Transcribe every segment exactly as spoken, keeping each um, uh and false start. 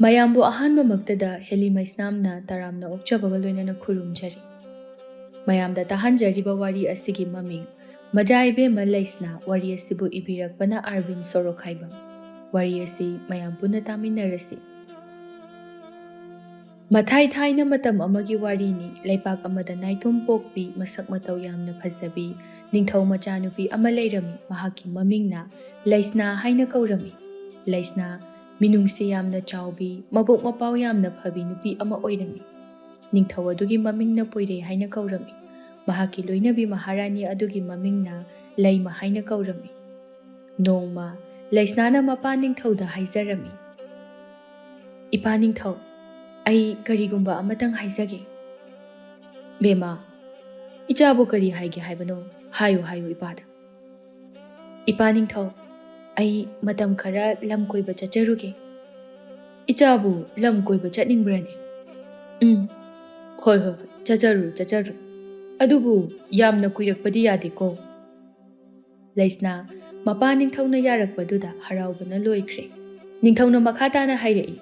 ꯃꯌꯥꯝꯕꯨ ꯑꯍꯥꯟꯕꯃꯛꯇꯗ ꯍꯦꯂꯤ ꯃꯩꯁꯅꯥꯝꯅ ꯇꯔꯥꯝꯅ ꯑꯣꯛꯆꯕꯒ ꯂꯣꯏꯅꯅ ꯈꯨꯔꯨꯝꯖꯔꯤ꯫ ꯃꯌꯥꯝꯗ ꯇꯥꯍꯟꯖꯔꯤꯕ ꯋꯥꯔꯤ ꯑꯁꯤꯒꯤ ꯃꯃꯤꯡ ꯃꯖꯥ ꯏꯕꯦꯝꯃ ꯂꯩꯁꯅꯥ, ꯋꯥꯔꯤ ꯑꯁꯤꯕꯨ ꯏꯕꯤꯔꯛꯄꯅ ꯑꯥꯔꯕꯤꯟ ꯁꯣꯔꯣꯈꯥꯏꯕꯝ꯫ ꯋꯥꯔꯤ ꯑꯁꯤ ꯃꯌꯥꯝ ꯄꯨꯟꯅ ꯇꯥꯃꯤꯟꯅꯔꯁꯤ꯫ ꯃꯊꯥꯏ ꯊꯥꯏꯅ ꯃꯇꯝ ꯑꯃꯒꯤ ꯋꯥꯔꯤꯅꯤ꯫ ꯂꯩꯄꯥꯛ ꯑꯃꯗ ꯅꯥꯏꯇꯣꯝ ꯄꯣꯛꯄꯤ, ꯃꯁꯛ ꯃꯇꯧ ꯌꯥꯝꯅ ꯐꯖꯕꯤ ꯅꯤꯡꯊꯧ ꯃꯆꯥꯅꯨꯄꯤ ꯑꯃ ꯂꯩꯔꯝꯃꯤ꯫ ꯃꯍꯥꯛꯀꯤ ꯃꯃꯤꯡꯅ ꯂꯩꯁꯅꯥ ꯍꯥꯏꯅ ꯀꯧꯔꯝꯃꯤ꯫ ꯂꯩꯁꯅꯥ ꯃꯤꯅꯨꯡꯁꯤ ꯌꯥꯝꯅ ꯆꯥꯎꯕꯤ, ꯃꯕꯨꯛ ꯃꯄꯥꯎ ꯌꯥꯝꯅ ꯐꯕꯤ ꯅꯨꯄꯤ ꯑꯃ ꯑꯣꯏꯔꯝꯃꯤ꯫ ꯅꯤꯡꯊꯧ ꯑꯗꯨꯒꯤ ꯃꯃꯤꯡꯅ ꯄꯣꯏꯔꯩ ꯍꯥꯏꯅ ꯀꯧꯔꯝꯃꯤ꯫ ꯃꯍꯥꯛꯀꯤ ꯂꯣꯏꯅꯕꯤ ꯃꯍꯥꯔꯥꯅꯤ ꯑꯗꯨꯒꯤ ꯃꯃꯤꯡꯅ ꯂꯩꯃ ꯍꯥꯏꯅ ꯀꯧꯔꯝꯃꯤ꯫ ꯅꯣꯡꯃ ꯂꯩꯁꯅꯥꯅ ꯃꯄꯥ ꯅꯤꯡꯊꯧꯗ ꯍꯥꯏꯖꯔꯝꯃꯤ, "ꯏꯄꯥ ꯅꯤꯡꯊꯧ, ꯑꯩ ꯀꯔꯤꯒꯨꯝꯕ ꯑꯃꯇꯪ ꯍꯥꯏꯖꯒꯦ꯫" "ꯕꯦꯝꯃ, ꯏꯆꯥꯕꯨ ꯀꯔꯤ ꯍꯥꯏꯒꯦ ꯍꯥꯏꯕꯅꯣ? ꯍꯥꯏꯌꯨ, ꯍꯥꯏꯌꯨ ꯏꯄꯥꯗ꯫" "ꯏꯄꯥ ꯅꯤꯡꯊꯧ, ꯑꯩ ꯃꯇꯝ ꯈꯔ ꯂꯝ ꯀꯣꯏꯕ ꯆꯠꯆꯔꯨꯒꯦ꯫" "ꯏꯆꯥꯕꯨ ꯂꯝ ꯀꯣꯏꯕ ꯆꯠꯅꯤꯡꯕ꯭ꯔꯅꯦ?" "ꯎꯝ, ꯍꯣꯏ, ꯍꯣꯏ, ꯍꯣꯏ, ꯆꯠꯆꯔꯨ, ꯆꯠꯆꯔꯨ꯫ ꯑꯗꯨꯕꯨ ꯌꯥꯝꯅ ꯀꯨꯏꯔꯛꯄꯗꯤ ꯌꯥꯗꯦꯀꯣ꯫" ꯂꯩꯁꯅꯥ ꯃꯄꯥ ꯅꯤꯡꯊꯧꯅ ꯌꯥꯔꯛꯄꯗꯨꯗ ꯍꯔꯥꯎꯕꯅ ꯂꯣꯏꯈ꯭ꯔꯦ꯫ ꯅꯤꯡꯊꯧꯅ ꯃꯈꯥ ꯇꯥꯅ ꯍꯥꯏꯔꯛꯏ,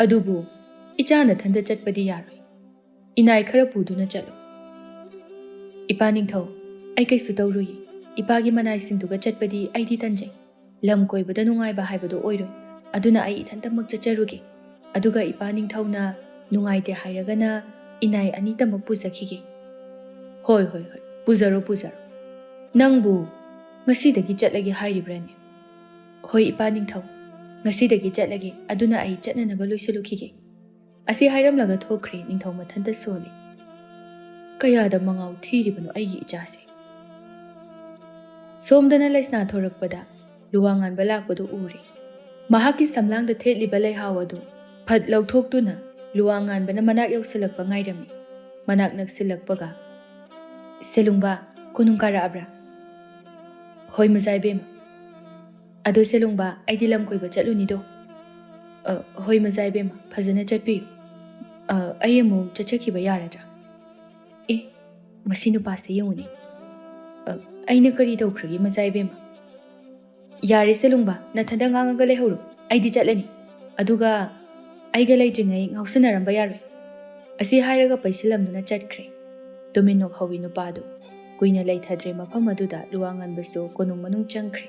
"ꯑꯗꯨꯕꯨ ꯏꯆꯥ ꯅꯊꯟꯗ ꯆꯠꯄꯗꯤ ꯌꯥꯔꯣꯏ꯫ ꯏꯅꯥꯏ ꯈꯔ ꯄꯨꯗꯨꯅ ꯆꯠꯂꯨ꯫" "ꯏꯄꯥ ꯅꯤꯡꯊꯧ, ꯑꯩ ꯀꯩꯁꯨ ꯇꯧꯔꯨꯏ꯫ ꯏꯄꯥꯒꯤ ꯃꯅꯥꯏꯁꯤꯡꯗꯨꯒ ꯆꯠꯄꯗꯤ ꯑꯩꯗꯤ ꯇꯟꯖꯩ꯫ ꯂꯝ ꯀꯣꯏꯕꯗ ꯅꯨꯡꯉꯥꯏꯕ ꯍꯥꯏꯕꯗꯣ ꯑꯣꯏꯔꯣꯏ꯫ ꯑꯗꯨꯅ ꯑꯩ ꯏꯊꯟꯇꯃꯛ ꯆꯠꯆꯔꯨꯒꯦ꯫ ꯑꯗꯨꯒ ꯏꯄꯥ ꯅꯤꯡꯊꯧꯅ ꯅꯨꯡꯉꯥꯏꯇꯦ ꯍꯥꯏꯔꯒꯅ ꯏꯅꯥꯏ ꯑꯅꯤꯇꯃꯛ ꯄꯨꯖꯈꯤꯒꯦ꯫" "ꯍꯣꯏ, ꯍꯣꯏ, ꯍꯣꯏ, ꯄꯨꯖꯔꯣ, ꯄꯨꯖꯔꯣ꯫ ꯅꯪꯕꯨ ꯉꯁꯤꯗꯒꯤ ꯆꯠꯂꯒꯦ ꯍꯥꯏꯔꯤꯕ꯭ꯔꯅꯦ?" "ꯍꯣꯏ, ꯏꯄꯥ ꯅꯤꯡꯊꯧ, ꯉꯁꯤꯗꯒꯤ ꯆꯠꯂꯒꯦ꯫ ꯑꯗꯨꯅ ꯑꯩ ꯆꯠꯅꯅꯕ ꯂꯣꯏꯁꯤꯜꯂꯨꯈꯤꯒꯦ꯫" ꯑꯁꯤ ꯍꯥꯏꯔꯝꯂꯒ ꯊꯣꯛꯈ꯭ꯔꯦ꯫ ꯅꯤꯡꯊꯧ ꯃꯊꯟꯇ ꯁꯣꯜꯂꯤ꯫ "ꯀꯌꯥꯗ ꯃꯉꯥꯎ ꯊꯤꯔꯤꯕꯅꯣ ꯑꯩꯒꯤ ꯏꯆꯥꯁꯦ?" ꯁꯣꯝꯗꯅ ꯂꯩꯁꯅꯥ ꯊꯣꯔꯛꯄꯗ ꯂꯨꯋꯥ ꯉꯥꯟꯕ ꯂꯥꯛꯄꯗꯨ ꯎꯔꯦ꯫ ꯃꯍꯥꯛꯀꯤ ꯁꯝꯂꯥꯡꯗ ꯊꯦꯠꯂꯤꯕ ꯂꯩꯍꯥꯎ ꯑꯗꯨ ꯐꯠ ꯂꯧꯊꯣꯛꯇꯨꯅ ꯂꯨꯋꯥ ꯉꯥꯟꯕꯅ ꯃꯅꯥꯛ ꯌꯧꯁꯤꯜꯂꯛꯄ ꯉꯥꯏꯔꯝꯃꯤ꯫ ꯃꯅꯥꯛ ꯅꯛꯁꯤꯜꯂꯛꯄꯒ, "ꯁꯦꯂꯨꯡꯕ, ꯀꯣꯅꯨꯡ ꯀꯥꯔꯛꯑꯕ꯭ꯔꯥ?" "ꯍꯣꯏ, ꯃꯖꯥ ꯏꯕꯦꯝꯃ꯫" "ꯑꯗꯣ ꯁꯦꯂꯨꯡꯕ, ꯑꯩꯗꯤ ꯂꯝ ꯀꯣꯏꯕ ꯆꯠꯂꯨꯅꯤꯗꯣ꯫" "ꯑ, ꯍꯣꯏ, ꯃꯖꯥ ꯏꯕꯦꯝꯃ, ꯐꯖꯅ ꯆꯠꯄꯤꯌꯨ꯫ ꯑ, ꯑꯩ ꯑꯃꯨꯛ ꯆꯠꯆꯈꯤꯕ ꯌꯥꯔꯗ꯭ꯔꯥ?" "ꯑꯦ, ꯃꯁꯤ ꯅꯨꯄꯥꯁꯦ ꯌꯦꯡꯉꯨꯅꯦ꯫ ꯑ, ꯑꯩꯅ ꯀꯔꯤ ꯇꯧꯈ꯭ꯔꯒꯦ, ꯃꯖꯥ ꯏꯕꯦꯝꯃ?" "ꯌꯥꯔꯦ ꯁꯦꯂꯨꯡꯕ, ꯅꯊꯟꯗ ꯉꯥꯡꯉꯒ ꯂꯩꯍꯧꯔꯣ꯫ ꯑꯩꯗꯤ ꯆꯠꯂꯅꯤ꯫ ꯑꯗꯨꯒ ꯑꯩꯒ ꯂꯩꯇ꯭ꯔꯤꯉꯩ ꯉꯥꯎꯁꯟꯅꯔꯝꯕ ꯌꯥꯔꯣꯏ꯫ ꯑꯁꯤ ꯍꯥꯏꯔꯒ ꯄꯩꯁꯤꯜꯂꯝꯗꯨꯅ ꯆꯠꯈ꯭ꯔꯦ꯫ ꯇꯨꯃꯤꯟ ꯅꯣꯛꯍꯧꯋꯤ ꯅꯨꯄꯥꯗꯨ꯫ ꯀꯨꯏꯅ ꯂꯩꯊꯗ꯭ꯔꯦ ꯃꯐꯝ ꯑꯗꯨꯗ ꯂꯨꯋꯥꯉꯟꯕꯁꯨ ꯀꯣꯅꯨꯡ ꯃꯅꯨꯡ ꯆꯪꯈ꯭ꯔꯦ꯫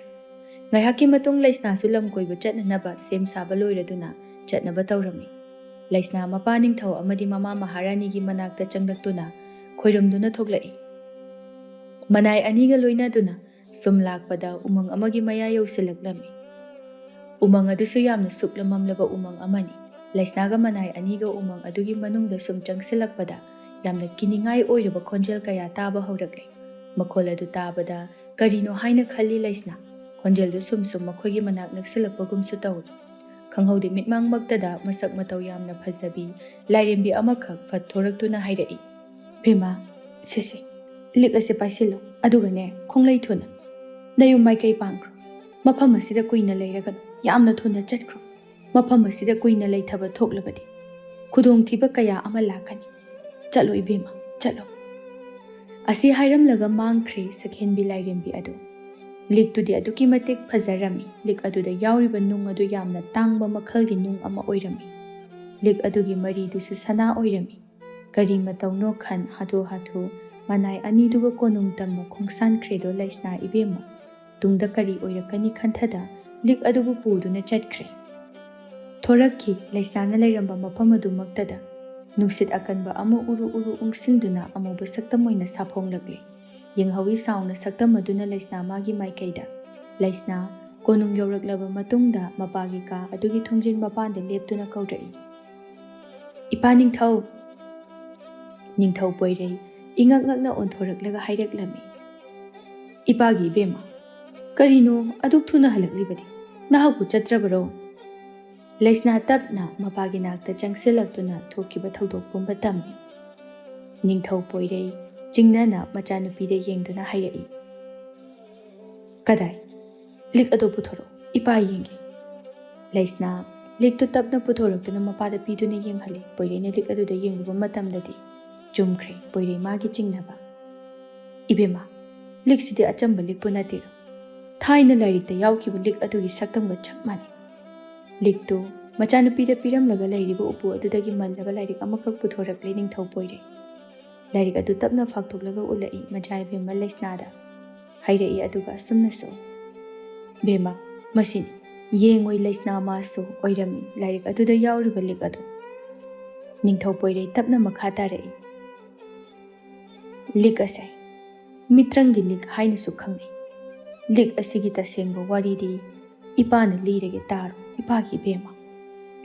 ꯉꯥꯏꯍꯥꯛꯀꯤ ꯃꯇꯨꯡ ꯂꯩꯁꯅꯥꯁꯨ ꯂꯝ ꯀꯣꯏꯕ ꯆꯠꯅꯅꯕ ꯁꯦꯝ ꯁꯥꯕ ꯂꯣꯏꯔꯗꯨꯅ ꯆꯠꯅꯕ ꯇꯧꯔꯝꯃꯤ꯫ ꯂꯩꯁꯅꯥ ꯃꯄꯥ ꯅꯤꯡꯊꯧ ꯑꯃꯗꯤ ꯃꯃꯥ ꯃꯍꯥꯔꯥꯅꯤꯒꯤ ꯃꯅꯥꯛꯇ ꯆꯪꯂꯛꯇꯨꯅ ꯈꯣꯏꯔꯝꯗꯨꯅ ꯊꯣꯛꯂꯛꯏ꯫ ꯃꯅꯥꯏ ꯑꯅꯤꯒ ꯂꯣꯏꯅꯗꯨꯅ ꯁꯨꯝ ꯂꯥꯛꯄꯗ ꯎꯃꯪ ꯑꯃꯒꯤ ꯃꯌꯥ ꯌꯧꯁꯤꯜꯂꯛꯂꯝꯃꯤ꯫ ꯎꯃꯪ ꯑꯗꯨꯁꯨ ꯌꯥꯝꯅ ꯁꯨꯛꯂ ꯃꯝꯂꯕ ꯎꯃꯪ ꯑꯃꯅꯤ꯫ ꯂꯩꯁꯅꯥꯒ ꯃꯅꯥꯏ ꯑꯅꯤꯒ ꯎꯃꯪ ꯑꯗꯨꯒꯤ ꯃꯅꯨꯡꯗ ꯁꯨꯝ ꯆꯪꯁꯤꯜꯂꯛꯄꯗ ꯌꯥꯝꯅ ꯀꯤꯅꯤꯡꯉꯥꯏ ꯑꯣꯏꯔꯕ ꯈꯣꯟꯖꯦꯜ ꯀꯌꯥ ꯇꯥꯕ ꯍꯧꯔꯛꯂꯦ꯫ ꯃꯈꯣꯜ ꯑꯗꯨ ꯇꯥꯕꯗ ꯀꯔꯤꯅꯣ ꯍꯥꯏꯅ ꯈꯜꯂꯤ ꯂꯩꯁꯅꯥ꯫ ꯈꯣꯟꯖꯦꯜꯗꯨ ꯁꯨꯝ ꯁꯨꯝ ꯃꯈꯣꯏꯒꯤ ꯃꯅꯥꯛ ꯅꯛꯁꯤꯜꯂꯛꯄꯒꯨꯝꯁꯨ ꯇꯧꯏ꯫ ꯈꯪꯍꯧꯗꯦ ꯃꯤꯠꯃꯥꯡꯃꯛꯇꯗ ꯃꯁꯛ ꯃꯇꯧ ꯌꯥꯝꯅ ꯐꯖꯕꯤ ꯂꯥꯏꯔꯦꯝꯕꯤ ꯑꯃꯈꯛ ꯐꯠ ꯊꯣꯔꯛꯇꯨꯅ ꯍꯥꯏꯔꯛꯏ, "ꯏꯕꯦꯝꯃ, ꯁꯦ ꯁꯦ, ꯂꯤꯛ ꯑꯁꯤ ꯄꯥꯏꯁꯤꯜꯂꯨ, ꯑꯗꯨꯒꯅꯦ ꯈꯣꯡꯂꯩ ꯊꯨꯅ ꯅꯌꯨꯝ ꯃꯥꯏꯀꯩ ꯄꯥꯡꯈ꯭ꯔꯣ꯫ ꯃꯐꯝ ꯑꯁꯤꯗ ꯀꯨꯏꯅ ꯂꯩꯔꯒꯅꯨ, ꯌꯥꯝꯅ ꯊꯨꯅ ꯆꯠꯈ꯭ꯔꯣ꯫ ꯃꯐꯝ ꯑꯁꯤꯗ ꯀꯨꯏꯅ ꯂꯩꯊꯕ ꯊꯣꯛꯂꯕꯗꯤ ꯈꯨꯗꯣꯡꯊꯤꯕ ꯀꯌꯥ ꯑꯃ ꯂꯥꯛꯀꯅꯤ꯫ ꯆꯠꯂꯣ ꯏꯕꯦꯝꯃ, ꯆꯠꯂꯣ"꯫ ꯑꯁꯤ ꯍꯥꯏꯔꯝꯂꯒ ꯃꯥꯡꯈ꯭ꯔꯦ ꯁꯛꯍꯦꯟꯕꯤ ꯂꯥꯏꯔꯦꯝꯕꯤ ꯑꯗꯨ꯫ ꯂꯤꯛꯇꯨꯗꯤ ꯑꯗꯨꯛꯀꯤ ꯃꯇꯤꯛ ꯐꯖꯔꯝꯃꯤ꯫ ꯂꯤꯛ ꯑꯗꯨꯗ ꯌꯥꯎꯔꯤꯕ ꯅꯨꯡ ꯑꯗꯨ ꯌꯥꯝꯅ ꯇꯥꯡꯕ ꯃꯈꯜꯒꯤ ꯅꯨꯡ ꯑꯃ ꯑꯣꯏꯔꯝꯃꯤ꯫ ꯂꯤꯛ ꯑꯗꯨꯒꯤ ꯃꯔꯤꯗꯨꯁꯨ ꯁꯅꯥ ꯑꯣꯏꯔꯝꯃꯤ꯫ ꯀꯔꯤ ꯃꯇꯧꯅꯣ ꯈꯟ ꯍꯥꯊꯨ ꯍꯥꯊꯨ ꯃꯅꯥꯏ ꯑꯅꯤꯗꯨꯒ ꯀꯣꯅꯨꯡ ꯇꯝꯅ ꯈꯣꯡꯁꯥꯟꯈ꯭ꯔꯦꯗꯣ ꯂꯩꯁꯅꯥ ꯏꯕꯦꯝꯃ꯫ ꯇꯨꯡꯗ ꯀꯔꯤ ꯑꯣꯏꯔꯛꯀꯅꯤ ꯈꯟꯊꯗ ꯂꯤꯛ ꯑꯗꯨꯕꯨ ꯄꯨꯗꯨꯅ ꯆꯠꯈ꯭ꯔꯦ꯫ ꯊꯣꯔꯛꯈꯤ꯫ ꯂꯩꯁꯅꯥꯅ ꯂꯩꯔꯝꯕ ꯃꯐꯝ ꯑꯗꯨꯃꯛꯇꯗ ꯅꯨꯡꯁꯤꯠ ꯑꯀꯟꯕ ꯑꯃ ꯎꯔꯨ ꯎꯔꯨ ꯎꯪꯁꯤꯟꯗꯨꯅ ꯑꯃꯨꯕ ꯁꯛꯇꯝ ꯑꯣꯏꯅ ꯁꯥꯐꯣꯡꯂꯛꯂꯦ꯫ ꯌꯦꯡꯍꯧꯏ ꯁꯥꯎꯅ ꯁꯛꯇꯝ ꯑꯗꯨꯅ ꯂꯩꯁꯅꯥ ꯃꯥꯒꯤ ꯃꯥꯏꯀꯩꯗ꯫ ꯂꯩꯁꯅꯥ ꯀꯣꯅꯨꯡ ꯌꯧꯔꯛꯂꯕ ꯃꯇꯨꯡꯗ ꯃꯄꯥꯒꯤ ꯀꯥ ꯑꯗꯨꯒꯤ ꯊꯣꯡꯖꯤꯟ ꯃꯄꯥꯟꯗ ꯂꯦꯞꯇꯨꯅ ꯀꯧꯔꯛꯏ, "ꯏꯄꯥ ꯅꯤꯡꯊꯧ!" ꯅꯤꯡꯊꯧ ꯄꯣꯏꯔꯩ ꯏꯉꯛ ꯉꯛꯅ ꯑꯣꯟꯊꯣꯔꯛꯂꯒ ꯍꯥꯏꯔꯛꯂꯝꯃꯤ, "ꯏꯄꯥꯒꯤ ꯏꯕꯦꯝꯃ, ꯀꯔꯤꯅꯣ ꯑꯗꯨꯛ ꯊꯨꯅ ꯍꯜꯂꯛꯂꯤꯕꯗꯤ? ꯅꯍꯥꯛꯄꯨ ꯆꯠꯇ꯭ꯔꯕꯔꯣ?" ꯂꯩꯁꯅꯥ ꯇꯞꯅ ꯃꯄꯥꯒꯤ ꯅꯥꯛꯇ ꯆꯪꯁꯤꯜꯂꯛꯇꯨꯅ ꯊꯣꯛꯈꯤꯕ ꯊꯧꯗꯣꯛ ꯄꯨꯝꯕ ꯇꯝꯃꯤ꯫ ꯅꯤꯡꯊꯧ ꯄꯣꯏꯔꯩ ꯆꯤꯡꯅꯅ ꯃꯆꯥꯅꯨꯄꯤꯗ ꯌꯦꯡꯗꯨꯅ ꯍꯥꯏꯔꯛꯏ, "ꯀꯗꯥꯏ? ꯂꯤꯛ ꯑꯗꯨ ꯄꯨꯊꯣꯔꯛꯎ, ꯏꯄꯥ ꯌꯦꯡꯒꯦ"꯫ ꯂꯩꯁꯅꯥ ꯂꯤꯛꯇꯨ ꯇꯞꯅ ꯄꯨꯊꯣꯔꯛꯇꯨꯅ ꯃꯄꯥꯗ ꯄꯤꯗꯨꯅ ꯌꯦꯡꯍꯜꯂꯤ꯫ ꯄꯣꯏꯔꯩꯅ ꯂꯤꯛ ꯑꯗꯨꯗ ꯌꯦꯡꯂꯨꯕ ꯃꯇꯝꯗꯗꯤ ꯆꯨꯝꯈ꯭ꯔꯦ ꯄꯣꯏꯔꯩ ꯃꯥꯒꯤ ꯆꯤꯡꯅꯕ꯫ "ꯏꯕꯦꯝꯃ, ꯂꯤꯛꯁꯤꯗꯤ ꯑꯆꯝꯕ ꯂꯤꯛꯄꯨ ꯅꯠꯇꯦꯗꯣ꯫ ꯊꯥꯏꯅ ꯂꯥꯏꯔꯤꯛꯇ ꯌꯥꯎꯈꯤꯕ ꯂꯤꯛ ꯑꯗꯨꯒꯤ ꯁꯛꯇꯝꯒ ꯆꯞ ꯃꯥꯟꯅꯩ"꯫ ꯂꯤꯛꯇꯨ ꯃꯆꯥꯅꯨꯄꯤꯗ ꯄꯤꯔꯝꯂꯒ ꯂꯩꯔꯤꯕ ꯎꯄꯨ ꯑꯗꯨꯗꯒꯤ ꯃꯜꯂꯕ ꯂꯥꯏꯔꯤꯛ ꯑꯃꯈꯛ ꯄꯨꯊꯣꯔꯛꯂꯦ ꯅꯤꯡꯊꯧ ꯄꯣꯏꯔꯩ꯫ ꯂꯥꯏꯔꯤꯛ ꯑꯗꯨ ꯇꯞꯅ ꯐꯥꯛꯇꯣꯛꯂꯒ ꯎꯠꯂꯛꯏ ꯃꯆꯥ ꯏꯕꯦꯝꯃ ꯂꯩꯁꯅꯥꯗ꯫ ꯍꯥꯏꯔꯛꯏ ꯑꯗꯨꯒ ꯑꯁꯨꯝꯅꯁꯨ, "ꯕꯦꯝꯃ, ꯃꯁꯤꯅꯤ, ꯌꯦꯡꯉꯣꯏ ꯂꯩꯁꯅꯥ ꯃꯥꯁꯨ ꯑꯣꯏꯔꯝꯃꯤ ꯂꯥꯏꯔꯤꯛ ꯑꯗꯨꯗ ꯌꯥꯎꯔꯤꯕ ꯂꯤꯛ ꯑꯗꯨ"꯫ ꯅꯤꯡꯊꯧ ꯄꯣꯏꯔꯩ ꯇꯞꯅ ꯃꯈꯥ ꯇꯥꯔꯛꯏ, "ꯂꯤꯛ ꯑꯁꯦ ꯃꯤꯇ꯭ꯔꯪꯒꯤ ꯂꯤꯛ ꯍꯥꯏꯅꯁꯨ ꯈꯪꯅꯩ꯫ ꯂꯤꯛ ꯑꯁꯤꯒꯤ ꯇꯁꯦꯡꯕ ꯋꯥꯔꯤꯗꯤ ꯏꯄꯥꯅ ꯂꯤꯔꯒꯦ ꯇꯥꯔꯣ, ꯏꯄꯥꯒꯤ ꯏꯕꯦꯝꯃ"꯫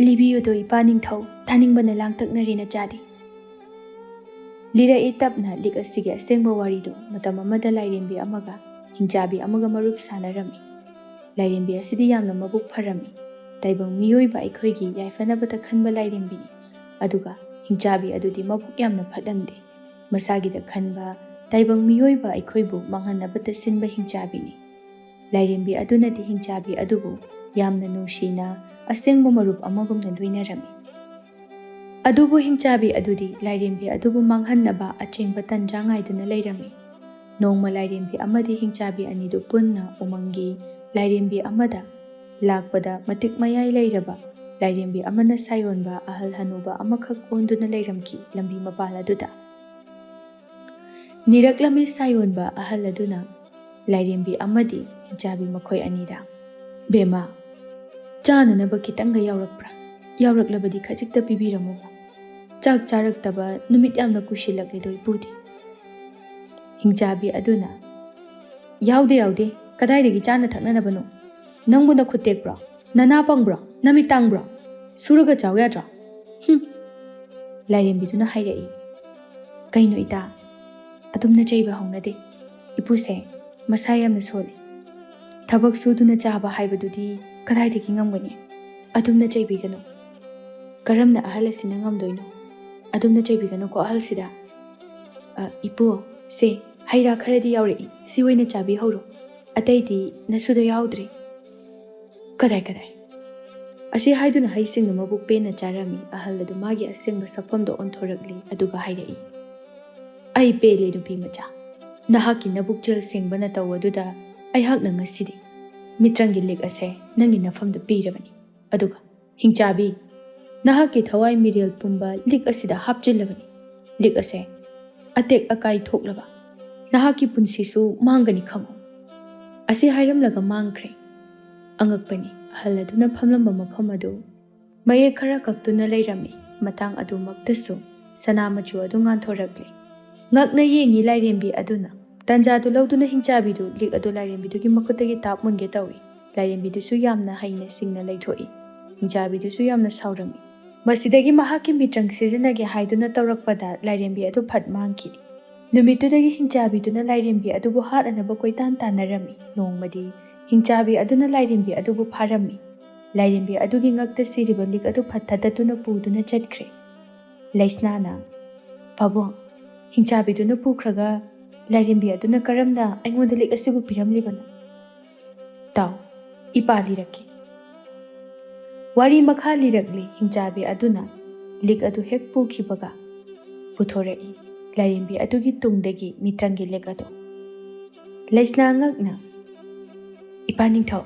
"ꯂꯤꯕꯤꯌꯨꯗꯣ ꯏꯄꯥ ꯅꯤꯡꯊꯧ, ꯇꯥꯅꯤꯡꯕꯅ ꯂꯥꯡꯇꯛꯅꯔꯦ ꯅꯆꯥꯗꯤ"꯫ ꯂꯤꯔꯛꯏ ꯇꯞꯅ ꯂꯤꯛ ꯑꯁꯤꯒꯤ ꯑꯁꯦꯡꯕ ꯋꯥꯔꯤꯗꯨ꯫ ꯃꯇꯝ ꯑꯃꯗ ꯂꯥꯏꯔꯦꯝꯕꯤ ꯑꯃꯒ ꯍꯤꯡꯆꯥꯕꯤ ꯑꯃꯒ ꯃꯔꯨꯞ ꯁꯥꯟꯅꯔꯝꯃꯤ꯫ ꯂꯥꯏꯔꯦꯝꯕꯤ ꯑꯁꯤꯗꯤ ꯌꯥꯝꯅ ꯃꯕꯨꯛ ꯐꯔꯝꯃꯤ꯫ ꯇꯥꯏꯕꯪ ꯃꯤꯑꯣꯏꯕ ꯑꯩꯈꯣꯏꯒꯤ ꯌꯥꯏꯐꯅꯕꯇ ꯈꯟꯕ ꯂꯥꯏꯔꯦꯝꯕꯤꯅꯤ꯫ ꯑꯗꯨꯒ ꯍꯤꯡꯆꯥꯕꯤ ꯑꯗꯨꯗꯤ ꯃꯕꯨꯛ ꯌꯥꯝꯅ ꯐꯠꯂꯝꯗꯦ꯫ ꯃꯁꯥꯒꯤꯗ ꯈꯟꯕ, ꯇꯥꯏꯕꯪ ꯃꯤꯑꯣꯏꯕ ꯑꯩꯈꯣꯏꯕꯨ ꯃꯥꯡꯍꯟꯅꯕꯇ ꯁꯤꯟꯕ ꯍꯤꯡꯆꯥꯕꯤꯅꯤ꯫ ꯂꯥꯏꯔꯦꯝꯕꯤ ꯑꯗꯨꯅꯗꯤ ꯍꯤꯡꯆꯥꯕꯤ ꯑꯗꯨꯕꯨ ꯌꯥꯝꯅ ꯅꯨꯡꯁꯤꯅ ꯑꯁꯦꯡꯕ ꯃꯔꯨꯞ ꯑꯃꯒꯨꯝꯅ ꯂꯣꯏꯅꯔꯝꯃꯤ꯫ ꯑꯗꯨꯕꯨ ꯍꯤꯡꯆꯥꯕꯤ ꯑꯗꯨꯗꯤ ꯂꯥꯏꯔꯦꯝꯕꯤ ꯑꯗꯨꯕꯨ ꯃꯥꯡꯍꯟꯅꯕ ꯑꯆꯦꯡꯕ ꯇꯟꯖꯥ ꯉꯥꯏꯗꯨꯅ ꯂꯩꯔꯝꯃꯤ꯫ ꯅꯣꯡꯃ ꯂꯥꯏꯔꯦꯝꯕꯤ ꯑꯃꯗꯤ ꯍꯤꯡꯆꯥꯕꯤ ꯑꯅꯤꯗꯨ ꯄꯨꯟꯅ ꯎꯃꯪꯒꯤ ꯂꯥꯏꯔꯦꯝꯕꯤ ꯑꯃꯗ ꯂꯥꯛꯄꯗ, ꯃꯇꯤꯛ ꯃꯌꯥꯏ ꯂꯩꯔꯕ ꯂꯥꯏꯔꯦꯝꯕꯤ ꯑꯃꯅ ꯁꯥꯌꯣꯟꯕ ꯑꯍꯜ ꯍꯅꯨꯕ ꯑꯃꯈꯛ ꯑꯣꯟꯗꯨꯅ ꯂꯩꯔꯝꯈꯤ ꯂꯝꯕꯤ ꯃꯄꯥꯜ ꯑꯗꯨꯗ꯫ ꯅꯤꯔꯛꯂꯝꯃꯤ ꯁꯥꯌꯣꯟꯕ ꯑꯍꯜ ꯑꯗꯨꯅ ꯂꯥꯏꯔꯦꯝꯕꯤ ꯑꯃꯗꯤ ꯍꯤꯡꯆꯥꯕꯤ ꯃꯈꯣꯏ ꯑꯅꯤꯗ, "ꯕꯦꯝꯃ, ꯆꯥꯅꯅꯕ ꯈꯤꯇꯪꯒ ꯌꯥꯎꯔꯛꯄ꯭ꯔꯥ? ꯌꯥꯎꯔꯛꯂꯕꯗꯤ ꯈꯖꯤꯛꯇ ꯄꯤꯕꯤꯔꯝꯃꯨ꯫ ꯆꯥꯛ ꯆꯥꯔꯛꯇꯕ ꯅꯨꯃꯤꯠ ꯌꯥꯝꯅ ꯀꯨꯏꯁꯤꯜꯂꯛꯂꯦꯗꯣ ꯏꯄꯨꯗꯤ"꯫ ꯍꯤꯡꯆꯥꯕꯤ ꯑꯗꯨꯅ, "ꯌꯥꯎꯗꯦ, ꯌꯥꯎꯗꯦ, ꯀꯗꯥꯏꯗꯒꯤ ꯆꯥꯅ ꯊꯛꯅꯅꯕꯅꯣ? ꯅꯪꯕꯨ ꯅꯈꯨꯠ ꯇꯦꯛꯄ꯭ꯔꯣ? ꯅꯅꯥ ꯄꯪꯕ꯭ꯔꯣ? ꯅꯃꯤꯠ ꯇꯥꯡꯕ꯭ꯔꯣ? ꯁꯨꯔꯒ ꯆꯥꯎ ꯌꯥꯗ꯭ꯔꯣ? ꯍꯨꯝ!" ꯂꯥꯏꯔꯦꯝꯕꯤꯗꯨꯅ ꯍꯥꯏꯔꯛꯏ, "ꯀꯩꯅꯣ ꯏꯇꯥ, ꯑꯗꯨꯝꯅ ꯆꯩꯕ ꯍꯧꯅꯗꯦ꯫ ꯏꯄꯨꯁꯦ ꯃꯁꯥ ꯌꯥꯝꯅ ꯁꯣꯜꯂꯤ꯫ ꯊꯕꯛ ꯁꯨꯗꯨꯅ ꯆꯥꯕ ꯍꯥꯏꯕꯗꯨꯗꯤ ꯀꯗꯥꯏꯗꯒꯤ ꯉꯝꯒꯅꯤ? ꯑꯗꯨꯝꯅ ꯆꯩꯕꯤꯒꯅꯨ꯫ ꯀꯔꯝꯅ ꯑꯍꯜ ꯑꯁꯤꯅ ꯉꯝꯗꯣꯏꯅꯣ? ꯑꯗꯨꯝꯅ ꯆꯩꯕꯤꯒꯅꯨꯀꯣ ꯑꯍꯜꯁꯤꯗ꯫ ꯑ, ꯏꯄꯨ, ꯁꯦ, ꯍꯩ ꯔꯥ ꯈꯔꯗꯤ ꯌꯥꯎꯔꯛꯏ, ꯁꯤ ꯑꯣꯏꯅ ꯆꯥꯕꯤꯍꯧꯔꯣ꯫ ꯑꯇꯩꯗꯤ ꯅꯁꯨꯗ ꯌꯥꯎꯗ꯭ꯔꯦ"꯫ "ꯀꯗꯥꯏ, ꯀꯗꯥꯏ?" ꯑꯁꯤ ꯍꯥꯏꯗꯨꯅ ꯍꯩꯁꯤꯡꯗꯨ ꯃꯕꯨꯛ ꯄꯦꯟꯅ ꯆꯥꯔꯝꯃꯤ꯫ ꯑꯍꯜ ꯑꯗꯨ ꯃꯥꯒꯤ ꯑꯁꯦꯡꯕ ꯁꯛꯐꯝꯗꯣ ꯑꯣꯟꯊꯣꯔꯛꯂꯤ, ꯑꯗꯨꯒ ꯍꯥꯏꯔꯛꯏ, "ꯑꯩ ꯄꯦꯜꯂꯦ ꯅꯨꯄꯤ ꯃꯆꯥ꯫ ꯅꯍꯥꯛꯀꯤ ꯅꯕꯨꯛꯆꯦꯜ ꯁꯦꯡꯕ ꯅꯇꯧ ꯑꯗꯨꯗ ꯑꯩꯍꯥꯛꯅ ꯉꯁꯤꯗꯤ ꯃꯤꯇ꯭ꯔꯪꯒꯤ ꯂꯤꯛ ꯑꯁꯦ ꯅꯪꯒꯤ ꯅꯐꯝꯗ ꯄꯤꯔꯕꯅꯤ꯫ ꯑꯗꯨꯒ "ꯍꯤꯡꯆꯥꯕꯤ, ꯅꯍꯥꯛꯀꯤ ꯊꯋꯥꯏ ꯃꯤꯔꯦꯜ ꯄꯨꯝꯕ ꯂꯤꯛ ꯑꯁꯤꯗ ꯍꯥꯞꯆꯤꯜꯂꯕꯅꯤ꯫ ꯂꯤꯛ ꯑꯁꯦ ꯑꯇꯦꯛ ꯑꯀꯥꯏ ꯊꯣꯛꯂꯕ ꯅꯍꯥꯛꯀꯤ ꯄꯨꯟꯁꯤꯁꯨ ꯃꯥꯡꯒꯅꯤ ꯈꯪꯉꯨ꯫ ꯑꯁꯤ ꯍꯥꯏꯔꯝꯂꯒ ꯃꯥꯡꯈ꯭ꯔꯦ꯫ ꯑꯉꯛꯄꯅꯤ, ꯑꯍꯜ ꯑꯗꯨꯅ ꯐꯝꯂꯝꯕ ꯃꯐꯝ ꯑꯗꯨ ꯃꯌꯦꯛ ꯈꯔ ꯀꯛꯇꯨꯅ ꯂꯩꯔꯝꯃꯤ꯫ ꯃꯇꯥꯡ ꯑꯗꯨꯃꯛꯇꯁꯨ ꯁꯅꯥ ꯃꯆꯨ ꯑꯗꯨ ꯉꯥꯟꯊꯣꯔꯛꯂꯦ꯫ ꯉꯛꯅ ꯌꯦꯡꯉꯤ ꯂꯥꯏꯔꯦꯝꯕꯤ ꯑꯗꯨꯅ꯫ ꯇꯟꯖꯥꯗꯨ ꯂꯧꯗꯨꯅ ꯍꯤꯡꯆꯥꯕꯤꯗꯨ ꯂꯤꯛ ꯑꯗꯨ ꯂꯥꯏꯔꯦꯝꯕꯤꯗꯨꯒꯤ ꯃꯈꯨꯠꯇꯒꯤ ꯇꯥꯞ ꯃꯨꯟꯒꯦ ꯇꯧꯏ꯫ ꯂꯥꯏꯔꯦꯝꯕꯤꯗꯨꯁꯨ ꯌꯥꯝꯅ ꯍꯩꯅ ꯁꯤꯡꯅ ꯂꯩꯊꯣꯛꯏ꯫ ꯍꯤꯡꯆꯥꯕꯤꯗꯨꯁꯨ ꯌꯥꯝꯅ ꯁꯥꯎꯔꯝꯃꯤ꯫ ꯃꯁꯤꯗꯒꯤ ꯃꯍꯥꯛꯀꯤ ꯃꯤꯇ꯭ꯔꯪ ꯁꯤꯖꯤꯟꯅꯒꯦ ꯍꯥꯏꯗꯨꯅ ꯇꯧꯔꯛꯄꯗ ꯂꯥꯏꯔꯦꯝꯕꯤ ꯑꯗꯨ ꯐꯠ ꯃꯥꯡꯈꯤ꯫ ꯅꯨꯃꯤꯠꯇꯨꯗꯒꯤ ꯍꯤꯡꯆꯥꯕꯤꯗꯨꯅ ꯂꯥꯏꯔꯦꯝꯕꯤ ꯑꯗꯨꯕꯨ ꯍꯥꯠꯅꯅꯕ ꯀꯣꯏꯇꯥꯟ ꯇꯥꯟꯅꯔꯝꯃꯤ꯫ ꯅꯣꯡꯃꯗꯤ ꯍꯤꯡꯆꯥꯕꯤ ꯑꯗꯨꯅ ꯂꯥꯏꯔꯦꯝꯕꯤ ꯑꯗꯨꯕꯨ ꯐꯥꯔꯝꯃꯤ꯫ ꯂꯥꯏꯔꯦꯝꯕꯤ ꯑꯗꯨꯒꯤ ꯉꯛꯇ ꯁꯤꯔꯤꯕ ꯂꯤꯛ ꯑꯗꯨ ꯐꯠ ꯊꯗꯠꯇꯨꯅ ꯄꯨꯗꯨꯅ ꯆꯠꯈ꯭ꯔꯦ꯫ ꯂꯩꯁꯅꯥꯅ, "ꯄꯥꯕꯨꯡ, ꯍꯤꯡꯆꯥꯕꯤꯗꯨꯅ ꯄꯨꯈ꯭ꯔꯒ ꯂꯥꯏꯔꯦꯝꯕꯤ ꯑꯗꯨꯅ ꯀꯔꯝꯅ ꯑꯩꯉꯣꯟꯗ ꯂꯤꯛ ꯑꯁꯤꯕꯨ ꯄꯤꯔꯝꯂꯤꯕꯅꯣ? ꯇꯥꯎ, ꯏꯄꯥ ꯂꯤꯔꯛꯀꯦ꯫" ꯋꯥꯔꯤ ꯃꯈꯥ ꯂꯤꯔꯛꯂꯤ꯫ ꯍꯤꯡꯆꯥꯕꯤ ꯑꯗꯨꯅ ꯂꯤꯛ ꯑꯗꯨ ꯍꯦꯛ ꯄꯨꯈꯤꯕꯒ ꯄꯨꯊꯣꯔꯛꯏ ꯂꯥꯏꯔꯦꯝꯕꯤ ꯑꯗꯨꯒꯤ ꯇꯨꯡꯗꯒꯤ ꯃꯤꯇ꯭ꯔꯪꯒꯤ ꯂꯤꯛ ꯑꯗꯨ꯫ ꯂꯩꯁꯅꯥ ꯉꯛꯅ, "ꯏꯄꯥ ꯅꯤꯡꯊꯧ,